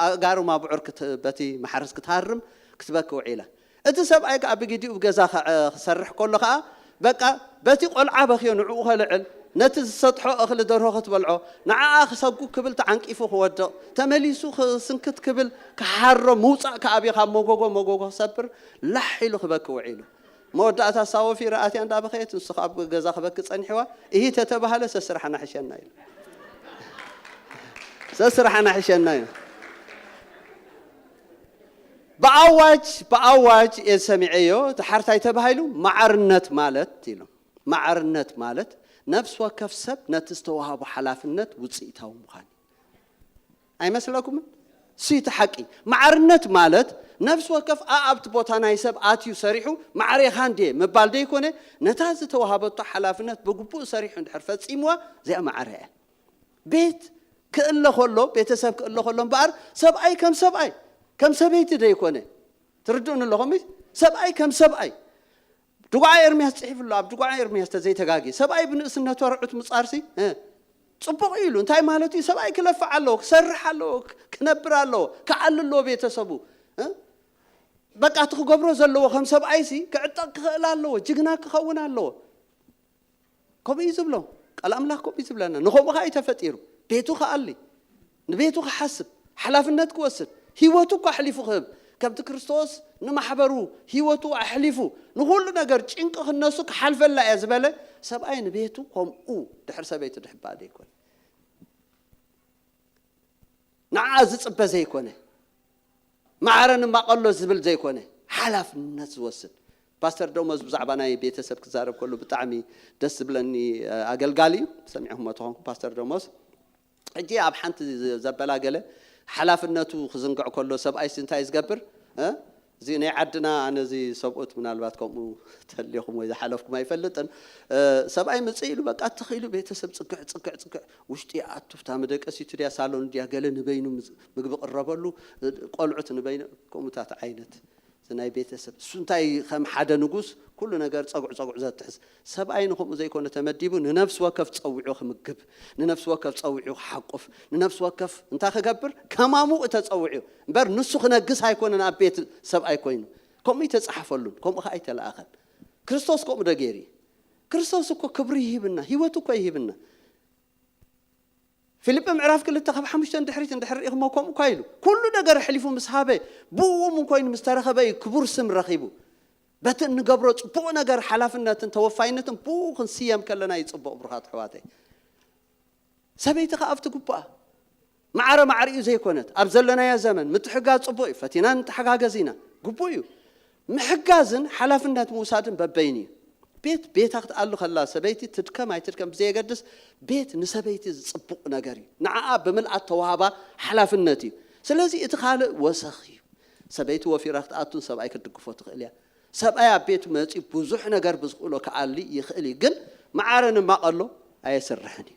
ኣእጋሮም ኣብዑር በቲ ማሕረስ ክትሃርም ክትበኪ ውዒላ እቲ ሰብኣይ ከዓ ብግዲኡ ብገዛ ክሰርሕ ከሎ ከዓ በቃ በቲ ቆልዓ በክዮ ንዕኡ ከልዕል ነቲ ዝሰጥሖ እኽሊ ደርሆ ክትበልዖ ንዓኣ ክሰጉ ክብል ተዓንቂፉ ክወድቕ ተመሊሱ ክስንክት ክብል ክሓሮ ምውፃእ ከኣብዮ ካብ መጎጎ መጎጎ ክሰብር ላሕ ኢሉ ክበኪ ውዒሉ መወዳእታ ሳወፊ ረኣትያ እንዳበኸየት ንሱ ኣብ ገዛ ክበኪ ጸኒሕዋ እሂ ተተባህለ ሰስራሕና ሕሸና ኢሉ ሰስራሕና ሕሸና እዩ ብኣዋጅ ብኣዋጅ እየ ሰሚዐዮ እቲ ሓርታይ ተባሂሉ ማዕርነት ማለት ኢሉ ማዕርነት ማለት ነፍሲ ወከፍ ሰብ ነቲ ዝተዋሃቦ ሓላፍነት ውፅኢታዊ ምዃን እዩ ኣይመስለኩምን እሱ እቲ ሓቂ። ማዕርነት ማለት ነፍሲ ወከፍ ኣኣብቲ ቦታ ናይ ሰብ ኣትዩ ሰሪሑ ማዕሬኻ እንድየ ምባል ደይኮነ፣ ነታ ዝተዋሃበቶ ሓላፍነት ብግቡእ ሰሪሑ እንድሕር ፈጺምዋ፣ እዚኣ ማዕረ እያ። ቤት ክእለ ከሎ፣ ቤተሰብ ክእለ ከሎ እምበኣር ሰብኣይ ከም ሰብኣይ፣ ከም ሰበይቲ ደይኮነ። ትርድኡኒ ኣለኹም? ሰብኣይ ከም ሰብኣይ። ድጓዓ ኤርምያስ ጽሒፉ ኣሎ። ኣብ ድጓዓ ኤርምያስ ተዘይተጋጊ፣ ሰብኣይ ብንእስነቱ ኣርዑት ምጻርሲ፣ እ፣ ጽቡቕ እዩ ኢሉ። እንታይ ማለት እዩ? ሰብኣይ ክለፍዕ ኣለዎ፣ ክሰርሕ ኣለዎ፣ ክ-፣ ክነብር ኣለዎ፣ ክኣሊ ኣለዎ ቤተሰቡ። እ? በቃ እቲ ክገብሮ ዘለዎ ከም ሰብኣይሲ ክዕጠቕ ክኽእል ኣለዎ፣ ጅግና ክኸውን ኣለዎ። ከምኡ እዩ ዝብሎ። ቃል ኣምላኽ ከምኡ እዩ ዝብለና። ንኸምኡ ኸኣ እዩ ተፈጢሩ። ቤቱ ክኣሊ፣ ንቤቱ ክሓስብ፣ ሓላፍነት ክወስድ፣ ህይወቱ እኳ ኣሕሊፉ ክህብ፣ ከምቲ ክርስቶስ ንማሕበሩ ህይወቱ ኣሕሊፉ ንኹሉ ነገር ጭንቂ ክነሱ ክሓልፈላ እየ ዝበለ ሰብኣይ ንቤቱ ከምኡ ድሕሪ ሰበይቱ ድሕባእ ደይኮነ። ንዓ ዝጽበ ዘይኮነ፣ ማዕረ ንማቐሎ ዝብል ዘይኮነ፣ ሓላፍነት ዝወስድ። ፓስተር ደሞዝ ብዛዕባ ናይ ቤተሰብ ክዛረብ ከሎ ብጣዕሚ ደስ ዝብለኒ፣ እ፣ ኣገልጋሊ እዩ። ሰሚዕኹሞ ተኾንኩም ፓስተር ደሞዝ። ሕጂ ኣብ ሓንቲ ዘ-፣ ዘበላ ገለ ሓላፍነቱ ክዝንግዕ ከሎ ሰብኣይሲ እንታይ ዝገብር? እ? እዚ ናይ ዓድና፣ ኣነ እዚ ሰብኡት ምናልባት ከምኡ ተልዮኹም ወይ ዝሓለፍኩም ኣይፈልጥን። እ፣ ሰብኣይ ምጽእ ኢሉ በቃ ትኽ ኢሉ ቤተሰብ ጽግዕ፣ ጽግዕ፣ ጽግዕ። ውሽጢ ይኣቱ፣ እታ መደቀሲቱ ድያ ሳሎን ድያ ገለ ንበይኑ ምዝ-፣ ምግቢ ቅረበሉ፣ እ፣ ቆልዑት ንበይኑ፣ ከምኡታት ዓይነት። እዚ ናይ ቤተሰብ። እሱ እንታይ ከም ሓደ ንጉስ ኩሉ ነገር ጸጉዕ ጸጉዕ ዘትሕዝ። ሰብኣይ ንኸምኡ ዘይኮነ ተመዲቡ፣ ንነፍሲ ወከፍ ጸዊዑ ክምግብ፣ ንነፍሲ ወከፍ ጸዊዑ ክሓቁፍ፣ ንነፍሲ ወከፍ እንታይ ክገብር? ከማሙ ተጸዊዑ። እምበር ንሱ ክነግስ ኣይኮነን ኣብ ቤት ሰብኣይ ኮይኑ። ከምኡ ኣይተጻሕፈሉን፣ ከምኡ ኸኣ ኣይተለኣኸን። ክርስቶስ ከምኡ ዶ ገይሩ እዩ? ክርስቶስ እኮ ክብሪ ይህብና፣ ህይወቱ እኮ ይህብና። ፊልጲ ምዕራፍ ክልተ ካብ ሓሙሽተ ድሕሪት እንድሕር ርኢኹሞ ከምኡ እኳ ኢሉ። ኩሉ ነገር ኣሕሊፉ ምስ ሃበ፣ ብእኡ እውን ኮይኑ ምስ ተረኸበ እዩ ክቡር ስም ረኺቡ። በቲ እንገብሮ ጽቡቕ ነገር ሓላፍነትን ተወፋይነትን ብኡ ክንስየም ከለና እዩ ጽቡቕ፣ ብሩኻት ኣሕዋተይ። ሰበይቲ ከኣ ኣብቲ ግቡኣ። ማዕረ ማዕሪኡ ዘይኮነት፣ ኣብ ዘለናዮ ዘመን ምትሕጋዝ ጽቡቕ እዩ። ፈቲና ንተሓጋገዝ ኢና፣ ግቡእ እዩ። ምሕጋዝን ሓላፍነት ምውሳድን በበይኑ እዩ። ቤት ቤታ ክትኣሉ ከላ ሰበይቲ ትድከም ኣይትድከም ብዘየገድስ፣ ቤት ንሰበይቲ ዝጽቡቕ ነገር እዩ። ንዓኣ ብምልኣት ተዋህባ ሓላፍነት እዩ። ስለዚ እቲ ካልእ ወሰኽ እዩ። ሰበይቲ ወፊራ ክትኣቱን ሰብኣይ ክትድግፎ ትኽእል እያ። ሰብኣይ ኣብ ቤቱ መጺኡ ብዙሕ ነገር ብዝኽእሎ ክኣሊ ይኽእል እዩ፣ ግን ማዕረ ንማቐሎ ኣየስርሕን እዩ።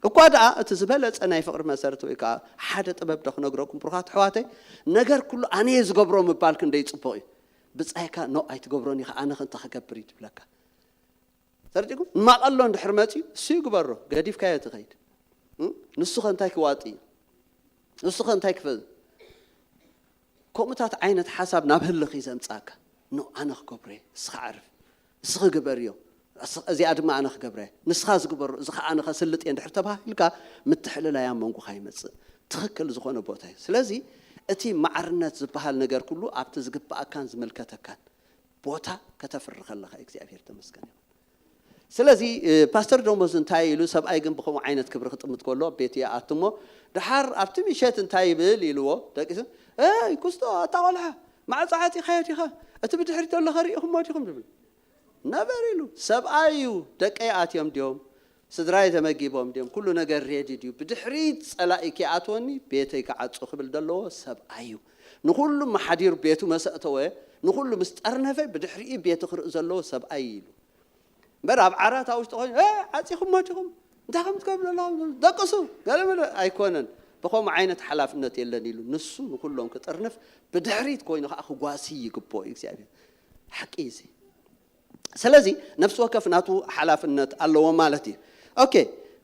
እኳ ደኣ እቲ ዝበለጸ ናይ ፍቕሪ መሰረት ወይ ከኣ ሓደ ጥበብ ዶ ክነግረኩም ብሩኻት ኣሕዋተይ፣ ነገር ኩሉ ኣነ እየ ዝገብሮ ምባል ክንደይ ጽቡቕ እዩ። ብጻይካ ኖ ኣይትገብሮን ኢኻ፣ ኣነ ከ እንታይ ክገብር እዩ ትብለካ። ተረዲእኩም? ንማቐሎ እንድሕር መጺኡ እሱ ይግበሮ፣ ገዲፍካዮ ትኸይድ። እም? ንሱ ከ እንታይ ክዋጥ እዩ? ንሱ ከ እንታይ ክፈ-፣ ከምኡታት ዓይነት ሓሳብ ናብ ህልኽ እዩ ዘምጻካ። ኖ ኣነ ክገብሮ እየ፣ እስኻ ዕርፍ፣ እስኺ ግበርዮ፣ እስ-፣ እዚኣ ድማ ኣነ ክገብረ እየ፣ ንስኻ ዝግበሮ፣ እዚ ኸኣ ኣነ ከስልጥ እየ እንድሕር ተባሂልካ፣ ምትሕልላይ ኣብ መንጎኻ ይመጽእ። ትኽክል ዝኾነ ቦታ እዩ። ስለዚ እቲ ማዕርነት ዝበሃል ነገር ኩሉ ኣብቲ ዝግብኣካን ዝምልከተካን ቦታ ከተፍሪ ከለኻ እግዚኣብሔር ተመስገን ይኹን። ስለዚ፣ እ፣ ፓስተር ደሞዝ እንታይ ኢሉ፣ ሰብኣይ ግን ብኸምኡ ዓይነት ክብሪ ክጥምት ከሎ ቤት ይኣቱ እሞ፣ ደሓር ኣብቲ ምሸት እንታይ ይብል ኢልዎ፣ ደቂሱ፣ "እይ፣ ኩስቶ፣ ኣታ ቆልዓ፣ ማዕጾ ዓጺኻዮ ዲኻ? እቲ ብድሕሪት ዘሎ ከ ርኢኹሞ ዲኹም?" ዝብል ነበር ኢሉ። ሰብኣይ እዩ፣ "ደቀይ ኣትዮም ድዮም? ስድራይ ተመጊቦም ድዮም? ኩሉ ነገር ሬዲ ድዩ? ብድሕሪት ጸላኢ ከይኣትወኒ ቤተይ ክዓጹ" ክብል ዘለዎ ሰብኣይ እዩ። ንኹሉ መሓዲሩ ቤቱ መሰ ኣተወ፣ ንኹሉ ምስ ጠርነፈ ብድሕሪኡ ቤቱ ክርኢ ዘለዎ ሰብኣይ እዩ ኢሉ። እምበር ኣብ ዓራት ኣብ ውሽጢ ኮይኑ፣ "እ፣ ዓጺኹሞ ዲኹም? እንታይ ከም ትገብሩ ኣለኹም? ደቅሱ፣ ገለ መለ ኣይኮነን። ብኸምኡ ዓይነት ሓላፍነት የለን" ኢሉ። ንሱ ንኹሎም ክጥርንፍ፣ ብድሕሪት ኮይኑ ኸዓ ክጓሲ ይግብኦ እዩ እግዚኣብሔር። ሓቂ እዩ እዚ። ስለዚ ነፍሲ ወከፍ ናቱ ሓላፍነት ኣለዎ ማለት እዩ። ኦኬ፣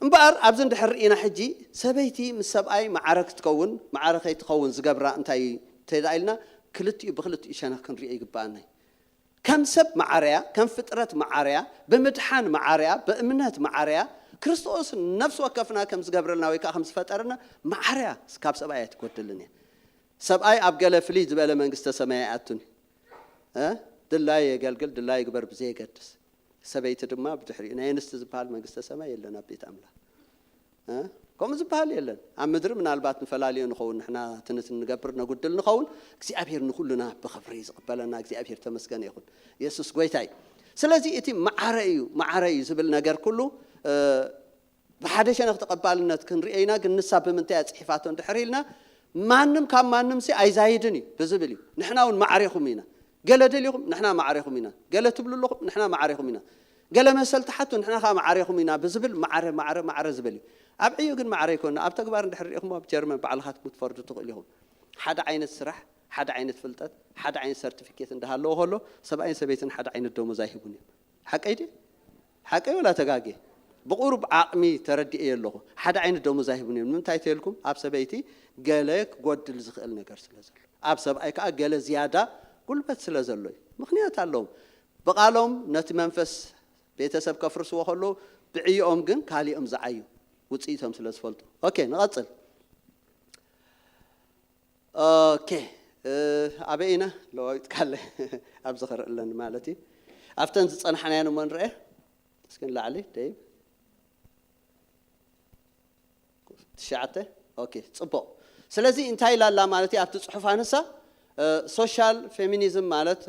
እምበኣር ኣብዚ እንድሕር ርኢና ሕጂ ሰበይቲ ምስ ሰብኣይ ማዕረ ክትከውን፣ ማዕረ ከይትኸውን ዝገብራ እንታይ እዩ እንተኢልና፣ ክልቲኡ ብክልቲኡ ሸነኽ ክንሪኦ ይግብኣና እዩ። ከም ሰብ መዓረያ፣ ከም ፍጥረት መዓረያ፣ ብምድሓን መዓረያ፣ ብእምነት መዓረያ፣ ክርስቶስ ነፍሲ ወከፍና ከም ዝገብረልና ወይ ከዓ ከም ዝፈጠረና መዓረያ ካብ ሰብኣይ ኣይትጎድልን እያ። ሰብኣይ ኣብ ገለ ፍልይ ዝበለ መንግስተ ሰማይ ኣይኣቱን እዩ። እ? ድላይ የገልግል፣ ድላይ ይግበር ብዘየገድስ። ሰበይቲ ድማ ብድሕሪኡ። ናይ ኣንስቲ ዝበሃል መንግስተ ሰማይ የለን ኣብ ቤት ኣምላኽ። እ? ከምኡ ዝበሃል የለን። ኣብ ምድሪ ምናልባት ንፈላልዮ ንኸውን፣ ንሕና ትንትን ንገብር፣ ነጉድል ንኸውን። እግዚኣብሔር ንኹልና ብኽብሪ ዝቕበለና እግዚኣብሔር ተመስገነ ይኹን። የሱስ ጎይታ እዩ። ስለዚ እቲ መዓረ እዩ፣ መዓረ እዩ ዝብል ነገር ኩሉ፣ እ፣ ብሓደ ሸነኽ ተቐባልነት ክንሪኦ ኢና፣ ግን ንሳ ብምንታይ እያ ጽሒፋቶ እንድሕር ኢልና፣ ማንም ካብ ማንም ሲ ኣይዛይድን እዩ ብዝብል እዩ። ንሕና እውን ማዕሬኹም ኢና። ገለ ደሊኹም ንሕና ማዕሬኹም ኢና። ገለ ትብሉ ኣለኹም ንሕና ማዕሬኹም ኢና። ገለ መሰል ትሓቱ ንሕና ከዓ ማዕሬኹም ኢና ብዝብል ማዕረ ማዕረ ማዕረ ዝበል እዩ። ኣብ ዕዮ ግን ማዕረ ይኮን። ኣብ ተግባር እንድሕር ሪኢኹም ኣብ ጀርመን ባዕልኻትኩም ትፈርዱ ትኽእሉ ኢኹም። ሓደ ዓይነት ስራሕ፣ ሓደ ዓይነት ፍልጠት፣ ሓደ ዓይነት ሰርቲፊኬት እንዳሃለዎ ከሎ ሰብኣይን ሰበይትን ሓደ ዓይነት ደሞዝ ኣይህቡን እዮም። ሓቀይ ድዩ? ሓቀይ ወላ ተጋጌ? ብቁሩብ ዓቕሚ ተረዲኤ ኣለኹ። ሓደ ዓይነት ደሞዝ ኣይህቡን እዮም። ንምንታይ ተልኩም? ኣብ ሰበይቲ ገለ ክጎድል ዝኽእል ነገር ስለ ዘሎ፣ ኣብ ሰብኣይ ከዓ ገለ ዝያዳ ጉልበት ስለ ዘሎ እዩ። ምኽንያት ኣለዎም። ብቓሎም ነቲ መንፈስ ቤተሰብ ከፍርስዎ ከለዉ ብዕዮኦም ግን ካሊኦም ዝዓዩ ውፅኢቶም ስለ ዝፈልጡ። ኦኬ፣ ንቐፅል። ኦኬ፣ እ፣ ኣበይ ኢና? ለዋዊጥካ ኣለ። ኣብዚ ክርኢ ኣለኒ ማለት እዩ። ኣብተን ዝፀናሕናየን እሞ ንርአ። እስኪ ንላዕሊ ደይብ። ትሽዓተ። ኦኬ፣ ፅቡቕ። ስለዚ እንታይ ኢላ ኣላ ማለት እዩ ኣብቲ ፅሑፍ ኣንሳ? እ፣ ሶሻል ፌሚኒዝም ማለት፣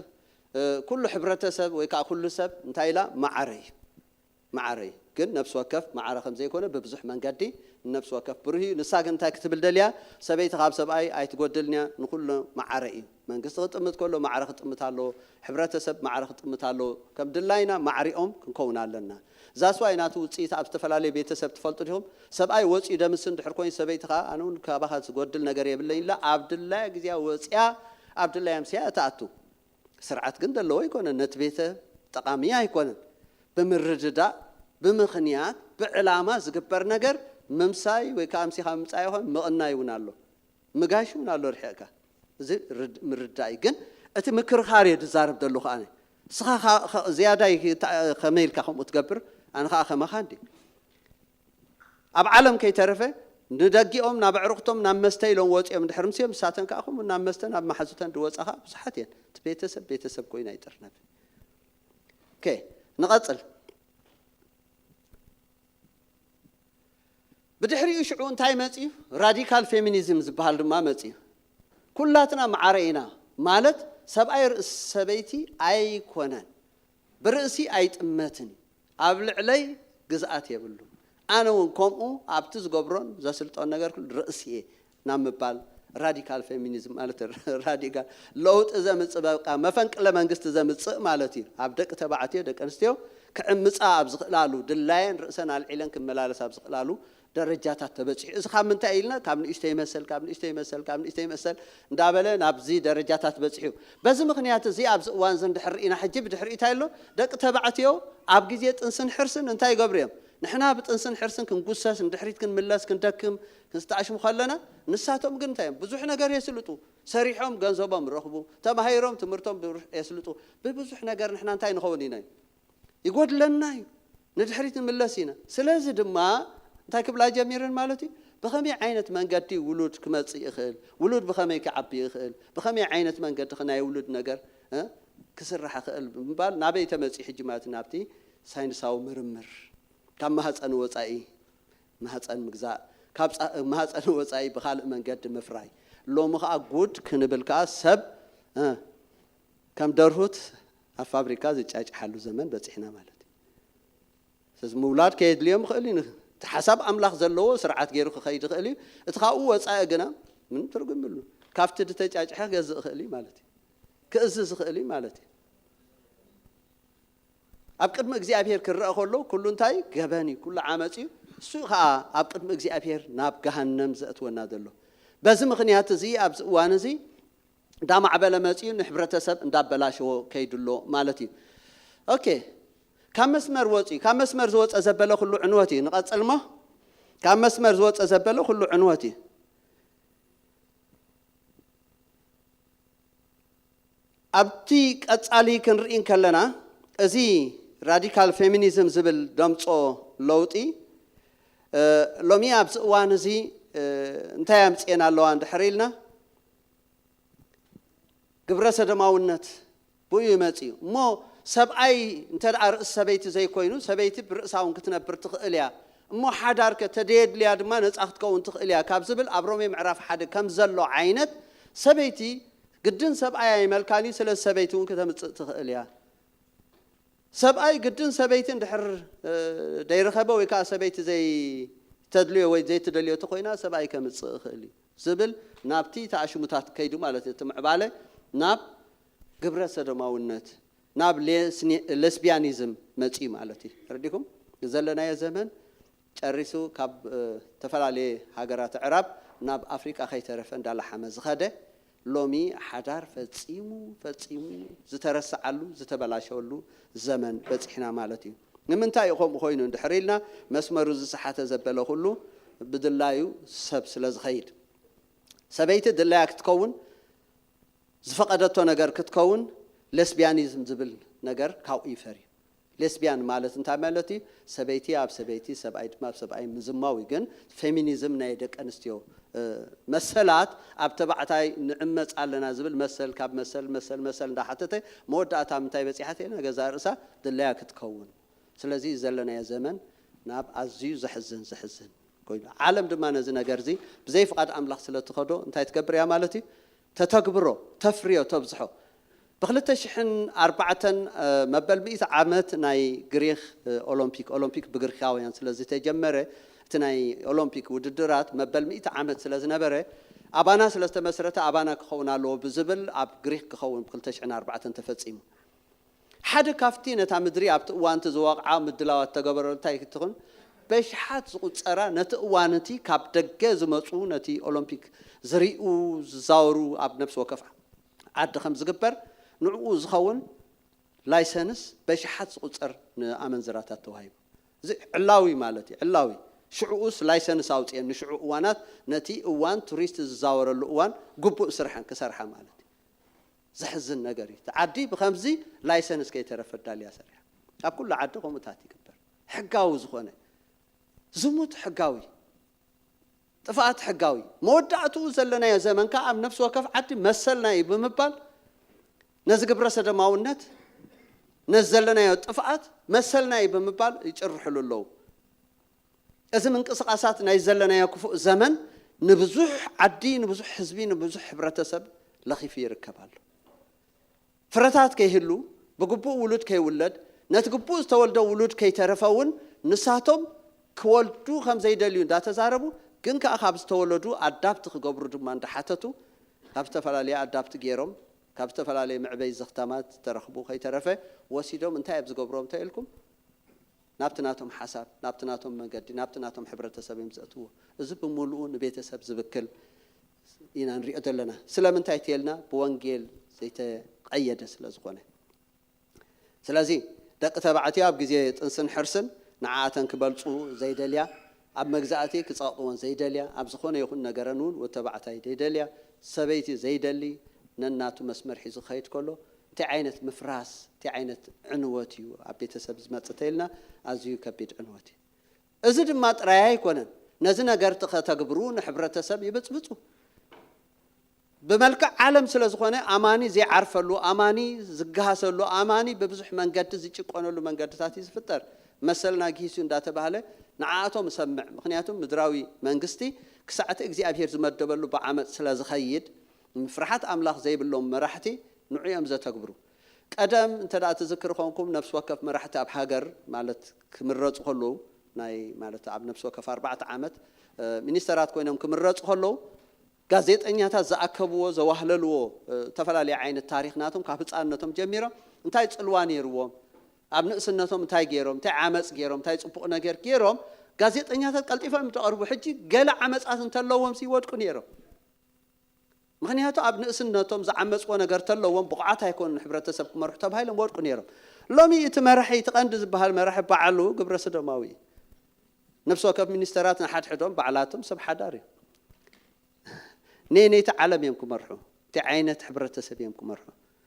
እ፣ ኩሉ ሕብረተሰብ ወይ ከዓ ኩሉ ሰብ እንታይ ኢላ? ማዕረ እዩ። ማዕረ እዩ። ግን ነፍሲ ወከፍ ማዕረ ከም ዘይኮነ ብብዙሕ መንገዲ ንነፍሲ ወከፍ ብሩህ እዩ። ንሳ ግን እንታይ ክትብል ደልያ? ሰበይቲ ካብ ሰብኣይ ኣይትጎድልን እያ፣ ንኩሉ ማዕረ እዩ። መንግስቲ ክጥምት ከሎ ማዕረ ክጥምት ኣለዎ። ሕብረተሰብ ማዕረ ክጥምት ኣለዎ። ከም ድላይና ማዕሪኦም ክንከውን ኣለና። ዛስዋይ ናቱ ውፅኢት ኣብ ዝተፈላለዩ ቤተሰብ ትፈልጡ ዲኹም? ሰብኣይ ወፂኡ ደምስ እንድሕር ኮይኑ ሰበይቲ ከዓ ኣነ እውን ካባኻ ዝጎድል ነገር የብለኝ ኢላ ኣብ ድላያ ግዜያ ወፂኣ ኣብ ድላያ ኣምስያ እትኣቱ። ስርዓት ግን ዘለዎ ኣይኮነን። ነቲ ቤተ ጠቓሚ ኣይኮነን። ብምርድዳእ፣ ብምኽንያት፣ ብዕላማ ዝግበር ነገር ምምሳይ ወይ ከዓ ኣምሲኻ ምምፃእ ይኾን ምቕናይ እውን ኣሎ። ምጋሽ እውን ኣሎ ርሒቕካ። እዚ ርድ-፣ ምርዳእ እዩ። ግን እቲ ምክርኻር እየ ዝዛረብ ዘለኹ ኣነ። ንስኻ ኸ-፣ ኸ-፣ ዝያዳይ ታ-፣ ከመይ ኢልካ ከምኡ ትገብር? ኣነ ኸዓ ከማኻ እንዲ። ኣብ ዓለም ከይተረፈ ንደጊኦም ናብ ኣዕሩኽቶም ናብ መስተ ኢሎም ወፂኦም ድሕሪ ምስዮም ንሳተን ከዓ ከምኡ ናብ መስተ ናብ መሓዙተን ዝወፃ ከዓ ብዙሓት እየን። እቲ ቤተሰብ ቤተሰብ ኮይኑ ኣይጥርነፍን። ኦኬ፣ ንቐፅል። ብድሕሪኡ ሽዑ እንታይ መፅዩ? ራዲካል ፌሚኒዝም ዝበሃል ድማ መፅዩ። ኩላትና ማዕረ ኢና ማለት ሰብኣይ ርእሲ ሰበይቲ ኣይኮነን፣ ብርእሲ ኣይጥመትን፣ ኣብ ልዕለይ ግዝኣት የብሉን። ኣነ እውን ከምኡ ኣብቲ ዝገብሮን ዘስልጦን ነገር ኩሉ ርእሲ እየ ናብ ምባል ራዲካል ፌሚኒዝም ማለት ራዲካል ለውጢ ዘምፅእ በቃ መፈንቅለ መንግስቲ ዘምፅእ ማለት እዩ። ኣብ ደቂ ተባዕትዮ ደቂ ኣንስትዮ ክዕምፃ ኣብ ዝኽእላሉ ድላየን ርእሰን ኣልዒለን ክመላለስ ኣብ ዝኽእላሉ ደረጃታት ተበፂሑ። እዚ ካብ ምንታይ ኢልና ካብ ንእሽተይ መሰል ካብ ንእሽተይ መሰል ካብ ንእሽተይ መሰል እንዳበለ ናብዚ ደረጃታት በፂሑ። በዚ ምኽንያት እዚ ኣብዚ እዋን እዚ እንድሕር ርኢና ሕጂ ብድሕሪኡ እንታይ ኣሎ? ደቂ ተባዕትዮ ኣብ ግዜ ጥንስን ሕርስን እንታይ ይገብሩ እዮም? ንሕና ብጥንስን ሕርስን ክንጉሰስ ንድሕሪት ክንምለስ ክንደክም ክንስተኣሽሙ ከለና ንሳቶም ግን እንታይ እዮም? ብዙሕ ነገር የስልጡ። ሰሪሖም ገንዘቦም ረኽቡ፣ ተማሂሮም ትምህርቶም ብሩሕ የስልጡ። ብብዙሕ ነገር ንሕና እንታይ ንኸውን ኢና እዩ? ይጎድለና እዩ። ንድሕሪት ንምለስ ኢና። ስለዚ ድማ እንታይ ክብላ ጀሚረን ማለት እዩ? ብኸመይ ዓይነት መንገዲ ውሉድ ክመጽእ ይኽእል? ውሉድ ብኸመይ ክዓቢ ይኽእል? ብኸመይ ዓይነት መንገዲ ኸ ናይ ውሉድ ነገር፣ እ፣ ክስራሕ ይኽእል ብምባል ናበይ ተመጺኡ ሕጂ ማለት እዩ? ናብቲ ሳይንሳዊ ምርምር። ካብ ማህፀን ወጻኢ ማህፀን ምግዛእ፣ ካብ ፃ-፣ ማህፀን ወጻኢ ብኻልእ መንገዲ ምፍራይ። ሎሚ ኸዓ ጉድ ክንብል ከኣ ሰብ፣ እ፣ ከም ደርሁት ኣብ ፋብሪካ ዝጫጭሓሉ ዘመን በጺሕና ማለት እዩ። ስለዚ ምውላድ ከየድልዮም ይኽእል እዩ። እቲ ሓሳብ ኣምላኽ ዘለዎ ስርዓት ገይሩ ክኸይድ ይኽእል እዩ። እቲ ካብኡ ወጻኢ ግና ምንም ትርጉም የብሉን። ካብቲ ዝተጫጭሐ ክገዝእ ይኽእል እዩ ማለት እዩ። ክእዝዝ ይኽእል እዩ ማለት እዩ። ኣብ ቅድሚ እግዚኣብሔር ክረአ ከሎ ኩሉ እንታይ ገበን እዩ፣ ኩሉ ዓመፅ እዩ። እሱ ከዓ ኣብ ቅድሚ እግዚኣብሔር ናብ ገሃነም ዘእትወና ዘሎ። በዚ ምኽንያት እዚ ኣብዚ እዋን እዚ እንዳማዕበለ መፅዩ ንሕብረተሰብ እንዳበላሸዎ ከይድሎ ማለት እዩ። ኦኬ፣ ካብ መስመር ወፅዩ፣ ካብ መስመር ዝወፀ ዘበለ ኩሉ ዕንወት እዩ። ንቐፅል እሞ፣ ካብ መስመር ዝወፀ ዘበለ ኩሉ ዕንወት እዩ። ኣብቲ ቀፃሊ ክንርኢ እንከለና፣ እዚ ራዲካል ፌሚኒዝም ዝብል ደምፆ ለውጢ፣ እ፣ ሎሚ ኣብዚ እዋን እዚ፣ እ፣ እንታይ ኣምፅኤን ኣለዋ እንድሕር ኢልና፣ ግብረ ሰዶማውነት ብኡ ይመፅእ እዩ። እሞ ሰብኣይ እንተ ደኣ ርእሲ ሰበይቲ ዘይኮይኑ፣ ሰበይቲ ብርእሳ እውን ክትነብር ትኽእል እያ። እሞ ሓዳር ከ ተደየድልያ ድማ ነፃ ክትከውን ትኽእል እያ ካብ ዝብል ኣብ ሮሜ ምዕራፍ ሓደ ከም ዘሎ ዓይነት፣ ሰበይቲ ግድን ሰብኣይ ኣይመልካን እዩ፣ ስለዚ ሰበይቲ እውን ክተምፅእ ትኽእል እያ። ሰብኣይ ግድን ሰበይቲ እንድሕር፣ እ፣ ደይረኸበ ወይ ከዓ ሰበይቲ ዘይተድልዮ ወይ ዘይትደልዮ ተኾይና ሰብኣይ ከምፅእ ይኽእል እዩ። ዝብል ናብቲ ተኣሽሙታት ከይዱ ማለት እዩ። እቲ ምዕባለ ናብ ግብረ ሰዶማውነት፣ ናብ ሌስኒ- ሌስቢያኒዝም መፅዩ ማለት እዩ። ተረዲኹም? ዘለናዮ ዘመን ጨሪሱ ካብ እ፣ ዝተፈላለየ ሃገራት ኣዕራብ ናብ ኣፍሪቃ ከይተረፈ እንዳላሓመ ዝኸደ፣ ሎሚ ሓዳር ፈጺሙ ፈጺሙ ዝተረስዓሉ ዝተበላሸወሉ ዘመን በፂሕና ማለት እዩ። ንምንታይ እዩ ከምኡ ኮይኑ እንድሕር ኢልና፣ መስመሩ ዝሰሓተ ዘበለ ኩሉ ብድላዩ ሰብ ስለ ዝኸይድ፣ ሰበይቲ ድላያ ክትከውን ዝፈቐደቶ ነገር ክትከውን፣ ሌስቢያኒዝም ዝብል ነገር ካብኡ ይፈር እዩ። ሌስቢያን ማለት እንታይ ማለት እዩ? ሰበይቲ ኣብ ሰበይቲ፣ ሰብኣይ ድማ ኣብ ሰብኣይ ምዝማው እዩ። ግን ፌሚኒዝም ናይ ደቂ ኣንስትዮ እ፣ መሰላት ኣብ ተባዕታይ ንዕመፅ ኣለና ዝብል መሰል ካብ መሰል መሰል መሰል እንዳሓተተ፣ መወዳእታ ምንታይ በፂሓት እያ? ገዛ ርእሳ ድላያ ክትከውን። ስለዚ ዘለናዮ ዘመን ናብ ኣዝዩ ዘሕዝን ዘሕዝን ኮይኑ፣ ዓለም ድማ ነዚ ነገር እዚ ብዘይ ፍቓድ ኣምላኽ ስለ ትኸዶ እንታይ ትገብር እያ ማለት እዩ? ተተግብሮ፣ ተፍርዮ፣ ተብዝሖ። ብ2004 መበል ሚእቲ ዓመት ናይ ግሪኽ ኦሎምፒክ፣ ኦሎምፒክ ብግሪኻውያን ስለ ዝተጀመረ፣ እቲ ናይ ኦሎምፒክ ውድድራት መበል ሚእቲ ዓመት ስለ ዝነበረ፣ ኣባና ስለ ዝተመስረተ ኣባና ክኸውን ኣለዎ ብዝብል ኣብ ግሪኽ ክኸውን ብ2004 ተፈጺሙ። ሓደ ካብቲ ነታ ምድሪ ኣብቲ እዋንቲ ዝወቕዓ ምድላዋት ተገበረሉ እንታይ ክትኹን፣ በሽሓት ዝቑጸራ ነቲ እዋን እቲ ካብ ደገ ዝመጹ ነቲ ኦሎምፒክ ዝሪኡ ዝዛወሩ ኣብ ነፍሲ ወከፍ ዓዲ ከም ዝግበር ንዕኡ ዝኸውን ላይሰንስ በሽሓት ዝቑጸር ንኣመንዝራታት ተዋሂቡ። እዚ ዕላዊ ማለት እዩ። ዕላዊ ሽዕኡስ ላይሰንስ ኣውፅኤን ንሽዑ እዋናት ነቲ እዋን ቱሪስት ዝዛወረሉ እዋን ግቡእ ስርሐን ክሰርሓ ማለት እዩ። ዘሕዝን ነገር እዩ። እቲ ዓዲ ብከምዚ ላይሰንስ ከይተረፈ ዳልያ ሰሪሓ። ኣብ ኩሉ ዓዲ ከምኡታት ይግበር። ሕጋዊ ዝኾነ ዝሙት ሕጋዊ፣ ጥፍኣት ሕጋዊ። መወዳእትኡ ዘለናዮ ዘመን ከዓ ኣብ ነፍሲ ወከፍ ዓዲ መሰልና እዩ ብምባል ነዚ ግብረ ሰደማውነት፣ ነዚ ዘለናዮ ጥፍኣት መሰልና እዩ ብምባል ይጭርሕሉ ኣለዉ። እዚ ምንቅስቃሳት ናይ ዘለናዮ ክፉእ ዘመን ንብዙሕ ዓዲ፣ ንብዙሕ ህዝቢ፣ ንብዙሕ ሕብረተሰብ ለኺፉ ይርከብ ኣሎ። ፍረታት ከይህሉ፣ ብግቡእ ውሉድ ከይውለድ፣ ነቲ ግቡእ ዝተወልደ ውሉድ ከይተረፈ እውን ንሳቶም ክወልዱ ከም ዘይደልዩ እንዳተዛረቡ፣ ግን ከኣ ካብ ዝተወለዱ ኣዳብቲ ክገብሩ ድማ እንዳሓተቱ፣ ካብ ዝተፈላለየ ኣዳብቲ ገይሮም፣ ካብ ዝተፈላለየ መዕበይ ዘኽታማት ዝተረኽቡ ከይተረፈ ወሲዶም እንታይ ኣብ ዝገብሮም እንተ ኢልኩም፣ ናብቲ ናቶም ሓሳብ፣ ናብቲ ናቶም መገዲ፣ ናብቲ ናቶም ሕብረተሰብ እዮም ዘእትዎ። እዚ ብምሉኡ ንቤተሰብ ዝብክል ኢና ንሪኦ ዘለና። ስለምንታይ ተልና? ብወንጌል ዘይተቐየደ ስለ ዝኾነ። ስለዚ ደቂ ተባዕትዮ ኣብ ግዜ ጥንስን ሕርስን ንዓኣተን ክበልፁ ዘይደልያ፣ ኣብ መግዛእቲ ክፀቕጥወን ዘይደልያ፣ ኣብ ዝኾነ ይኹን ነገረን እውን ወዲ ተባዕታይ ዘይደልያ፣ ሰበይቲ ዘይደሊ፣ ነናቱ መስመር ሒዙ ክኸይድ ከሎ እንታይ ዓይነት ምፍራስ፣ እንታይ ዓይነት ዕንወት እዩ ኣብ ቤተሰብ ዝመፅእ ተይልና፣ ኣዝዩ ከቢድ ዕንወት እዩ። እዚ ድማ ጥራይ ኣይኮነን። ነዚ ነገር ተኸተግብሩ ንሕብረተሰብ ይብፅብፁ። ብመልክዕ ዓለም ስለ ዝኾነ ኣማኒ ዘይዓርፈሉ፣ ኣማኒ ዝገሃሰሉ፣ ኣማኒ ብብዙሕ መንገዲ ዝጭቆነሉ መንገድታት እዩ ዝፍጠር። መሰልና ጊሱ እንዳተባህለ ንዓኣቶም እሰምዕ። ምኽንያቱም ምድራዊ መንግስቲ ክሳዕቲ እግዚኣብሔር ዝመደበሉ ብዓመፅ ስለ ዝኸይድ፣ ምፍርሓት ኣምላኽ ዘይብሎም መራሕቲ ንዑ እዮም ዘተግብሩ። ቀደም እንተ ደኣ ትዝክር ኾንኩም፣ ነፍሲ ወከፍ መራሕቲ ኣብ ሃገር ማለት ክምረፁ ከለዉ፣ ናይ ማለት ኣብ ነፍሲ ወከፍ ኣርባዕተ ዓመት እ፣ ሚኒስተራት ኮይኖም ክምረፁ ከለዉ፣ ጋዜጠኛታት ዝኣከብዎ፣ ዘዋህለልዎ እ፣ ዝተፈላለየ ዓይነት ታሪኽ ናቶም ካብ ህፃንነቶም ጀሚሮም እንታይ ፅልዋ ነይርዎም፣ ኣብ ንእስነቶም እንታይ ገይሮም፣ እንታይ ዓመፅ ገይሮም፣ እንታይ ፅቡቕ ነገር ገይሮም፣ ጋዜጠኛታት ቀልጢፎም እዮም ዝቐርቡ። ሕጂ ገለ ዓመፃት እንተለዎም ሲ ይወድቁ ነይሮም። ምኽንያቱ ኣብ ንእስነቶም ዝዓመፅዎ ነገር ተለዎም ብቑዓት ኣይኮኑን ሕብረተሰብ ክመርሑ ተባሂሎም ወድቁ ነይሮም። ሎሚ እቲ መራሒ፣ እቲ ቀንዲ ዝበሃል መራሒ ባዕሉ ግብረ ሰዶማዊ እዩ። ነፍሲ ወከፍ ሚኒስተራት ንሓድሕዶም ባዕላቶም ሰብ ሓዳር እዮም። ነየነይቲ ዓለም እዮም ክመርሑ? እንታይ ዓይነት ሕብረተሰብ እዮም ክመርሑ?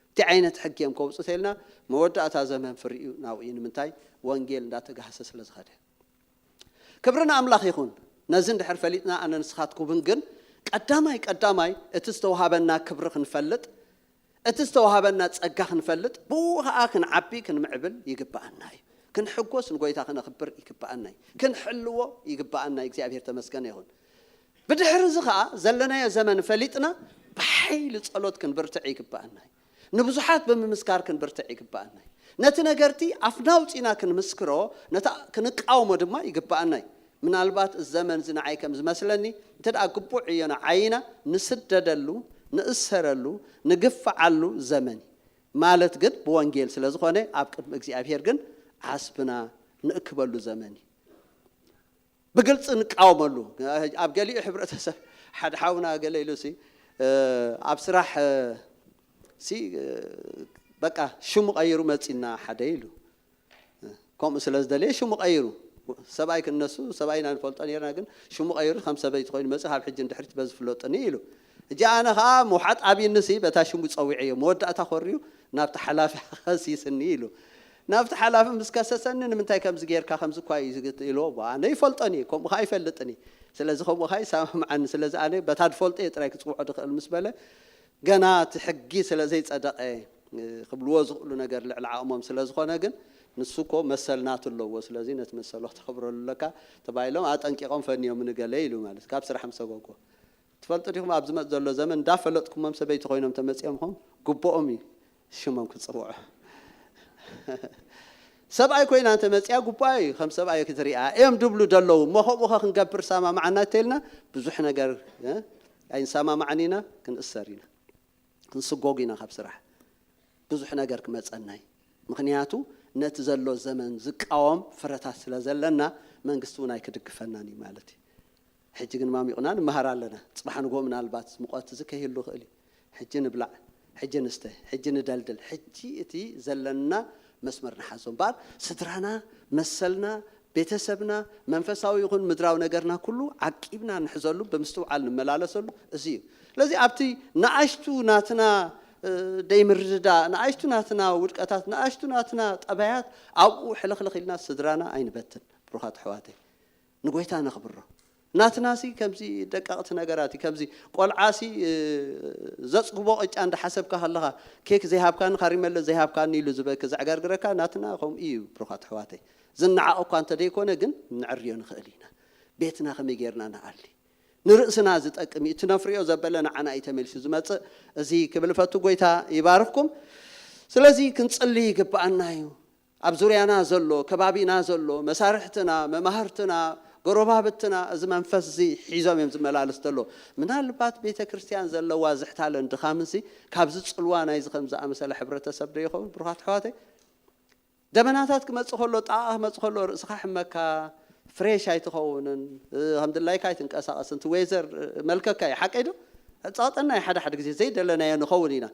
እንታይ ዓይነት ሕጊ እዮም ከውፁ ተልና መወዳእታ ዘመን ፍሪኡ ናብኡ እዩ። ንምንታይ? ወንጌል እንዳተጋህሰ ስለ ዝኸደ። ክብሪ ንኣምላኽ ይኹን። ነዚ እንድሕር ፈሊጥና ኣነ ንስኻትኩምን ግን ቀዳማይ ቀዳማይ እቲ ዝተውሃበና ክብሪ ክንፈልጥ፣ እቲ ዝተውሃበና ጸጋ ክንፈልጥ፣ ብኡ ኸኣ ክንዓቢ ክንምዕብል ይግብኣና እዩ። ክንሕጎስ ንጎይታ ክነኽብር ይግብኣና እዩ። ክንሕልዎ ይግብኣና እዩ። እግዚኣብሔር ተመስገነ ይኹን። ብድሕሪ እዚ ኸኣ ዘለናዮ ዘመን ፈሊጥና ብሓይሊ ጸሎት ክንብርትዕ ይግብኣና እዩ። ንብዙሓት ብምምስካር ክንብርትዕ ይግብኣና እዩ። ነቲ ነገርቲ ኣፍና ኣውጺና ክንምስክሮ፣ ነታ ክንቃወሞ ድማ ይግብኣና እዩ። ምናልባት እዚ ዘመን እዚ ንዓይ ከም ዝመስለኒ፣ እንተ ደኣ ግቡእ ዕዮ ንዓይና ንስደደሉ፣ ንእሰረሉ፣ ንግፍዓሉ ዘመን እዩ። ማለት ግን ብወንጌል ስለ ዝኾነ፣ ኣብ ቅድሚ እግዚኣብሔር ግን ዓስብና ንእክበሉ ዘመን እዩ። ብግልፂ ንቃወመሉ። ኣብ ገሊኡ ሕብረተሰብ፣ ሓደ ሓውና ገለ ኢሉ ሲ፣ እ፣ ኣብ ስራሕ፣ እ፣ ሲ፣ እ፣ በቃ ሽሙ ቀይሩ መፂና ሓደ ኢሉ። ከምኡ ስለ ዝደለየ ሽሙ ቀይሩ። ሰብኣይ ክነሱ፣ ሰብኣይና ንፈልጦ ነርና፣ ግን ሽሙ ቀይሩ ከም ሰበይቲ ኮይኑ መፂ፣ ካብ ሕጂ ንድሕሪት በዚ ፍለጡኒ ኢሉ። እጂ ኣነ ከዓ ምውሓጥ ኣብይኒ ሲ፣ በታ ሽሙ ፀዊዐዮ፣ መወዳእታ ኮርዩ ናብቲ ሓላፊ ከሲስኒ ኢሉ። ናብቲ ሓላፊ ምስ ከሰሰኒ፣ ንምንታይ ከምዚ ጌርካ፣ ከምዚ እኳ እዩ ዝግት ኢልዎ። ኣነ ይፈልጦን እየ፣ ከምኡ ከዓ ይፈልጥን እየ። ስለዚ ከምኡ ከዓ ይሰማምዓኒ። ስለዚ ኣነ በታ ድፈልጦ እየ ጥራይ ክፅውዖ ድኽእል ምስ በለ፣ ገና እቲ ሕጊ ስለ ዘይፀደቐ፣ እ፣ ክብልዎ ዝኽእሉ ነገር ልዕሊ ዓቕሞም ስለ ዝኾነ፣ ግን ንሱ እኮ መሰል ናቱ ኣለዎ። ስለዚ ነቲ መሰሉ ክተኽብረሉ ኣለካ ተባሂሎም ኣጠንቂቖም ፈንዮም ንገለ ኢሉ ማለት፣ ካብ ስራሕ ምሰጎጎ። ትፈልጡ ዲኹም፣ ኣብ ዝመጽእ ዘሎ ዘመን እንዳፈለጥኩሞም ሰበይቲ ኮይኖም ተመጺኦምኹም ግቡኦም እዩ ሽሞም ክጽውዑ። ሰብኣይ ኮይና እንተመጺኣ ግቡኣ እዩ ከም ሰብኣይ ክትሪኣ እዮም ድብሉ ደለዉ። እሞ ከምኡ ኸ ክንገብር ሰማማዕና እንተኢልና ብዙሕ ነገር፣ እ፣ ኣይንሰማማዕን ኢና፣ ክንእሰር ኢና፣ ክንስጎግ ኢና ካብ ስራሕ። ብዙሕ ነገር ክመጸና እዩ። ምኽንያቱ ነቲ ዘሎ ዘመን ዝቃወም ፍረታት ስለ ዘለና መንግስቲ እውን ኣይክድግፈናን እዩ ማለት እዩ። ሕጂ ግን ማሚቑና ንመሃር ኣለና። ጽባሕ ንግሆ ምናልባት ሙቐት እዚ ከይህሉ ይኽእል እዩ። ሕጂ ንብላዕ፣ ሕጂ ንስተ፣ ሕጂ ንደልድል። ሕጂ እቲ ዘለና መስመር ንሓዞ እምበኣር ስድራና፣ መሰልና፣ ቤተሰብና፣ መንፈሳዊ ይኹን ምድራዊ ነገርና ኩሉ ዓቂብና ንሕዘሉ፣ ብምስትውዓል ንመላለሰሉ እዚ እዩ። ስለዚ ኣብቲ ንኣሽቱ ናትና፣ እ፣ ደይምርድዳእ፣ ንኣሽቱ ናትና ውድቀታት፣ ንኣሽቱ ናትና ጠባያት ኣብኡ ሕልኽልኽ ኢልና ስድራና ኣይንበትን። ብሩኻት ኣሕዋተይ፣ ንጎይታ ነኽብሮ። ናትናሲ ከምዚ ደቀቕቲ ነገራት እዩ። ከምዚ ቆልዓሲ፣ እ፣ ዘጽግቦ ቅጫ እንዳሓሰብካ ከለኻ፣ ኬክ ዘይሃብካኒ፣ ካሪመለ ዘይሃብካኒ ኢሉ ዝበኪ ዘዕገርግረካ ናትና ከምኡ እዩ። ብሩኻት ኣሕዋተይ፣ ዝነዓቕ እኳ እንተ ደይኮነ ግን ነዕርዮ ንኽእል ኢና። ቤትና ከመይ ጌርና ንኣሊ? ንርእስና ዝጠቅም እዩ። እቲ ነፍርዮ ዘበለ ንዓና እዩ ተመሊሱ ዝመጽእ። እዚ ክብል እፈቱ። ጎይታ ይባርኽኩም። ስለዚ ክንጽሊ ይግብኣና እዩ። ኣብ ዙርያና ዘሎ፣ ከባቢና ዘሎ፣ መሳርሕትና፣ መማህርትና፣ ጎረባብትና እዚ መንፈስ እዚ ሒዞም እዮም ዝመላለስ ዘሎ። ምናልባት ቤተ ክርስቲያን ዘለዋ ዝሕታለን ድኻምንሲ ካብዚ ጽልዋ ናይዚ ከም ዝኣመሰለ ሕብረተሰብ ዶ ይኸውን? ብሩኻት ኣሕዋተይ፣ ደመናታት ክመጽእ ከሎ፣ ጣቓ ክመጽእ ከሎ ርእስኻ ሕመካ፣ ፍሬሽ ኣይትኸውንን፣ እ፣ ከም ድላይካ ኣይትንቀሳቐስን፣ እቲ ዌዘር፣ እ፣ መልከካ እዩ። ሓቀይ ዶ? ጸቕጠና እዩ። ሓደ ሓደ ግዜ ዘይደለናዮ ንኸውን ኢና።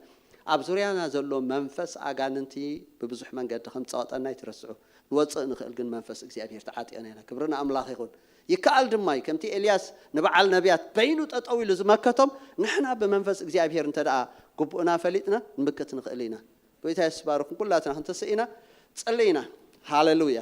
ኣብ ዙርያና ዘሎ መንፈስ ኣጋንንቲ ብብዙሕ መንገዲ ከም ጸቕጠና ኣይትረስዑ። ንወጽእ ንኽእል ግን መንፈስ እግዚኣብሔር ተዓጢቕና ኢና። ክብሪ ንኣምላኽ ይኹን። ይከኣል ድማ እዩ። ከምቲ ኤልያስ ንበዓል ነቢያት በይኑ ጠጠው ኢሉ ዝመከቶም፣ ንሕና ብመንፈስ እግዚኣብሔር እንተ ደኣ ግቡእና ፈሊጥና፣ ንምክት ንኽእል ኢና። ጎይታ የሱስ ባርኹም። ኩላትና ክንትስእ ኢና። ጽሊ ኢና። ሃሌሉያ።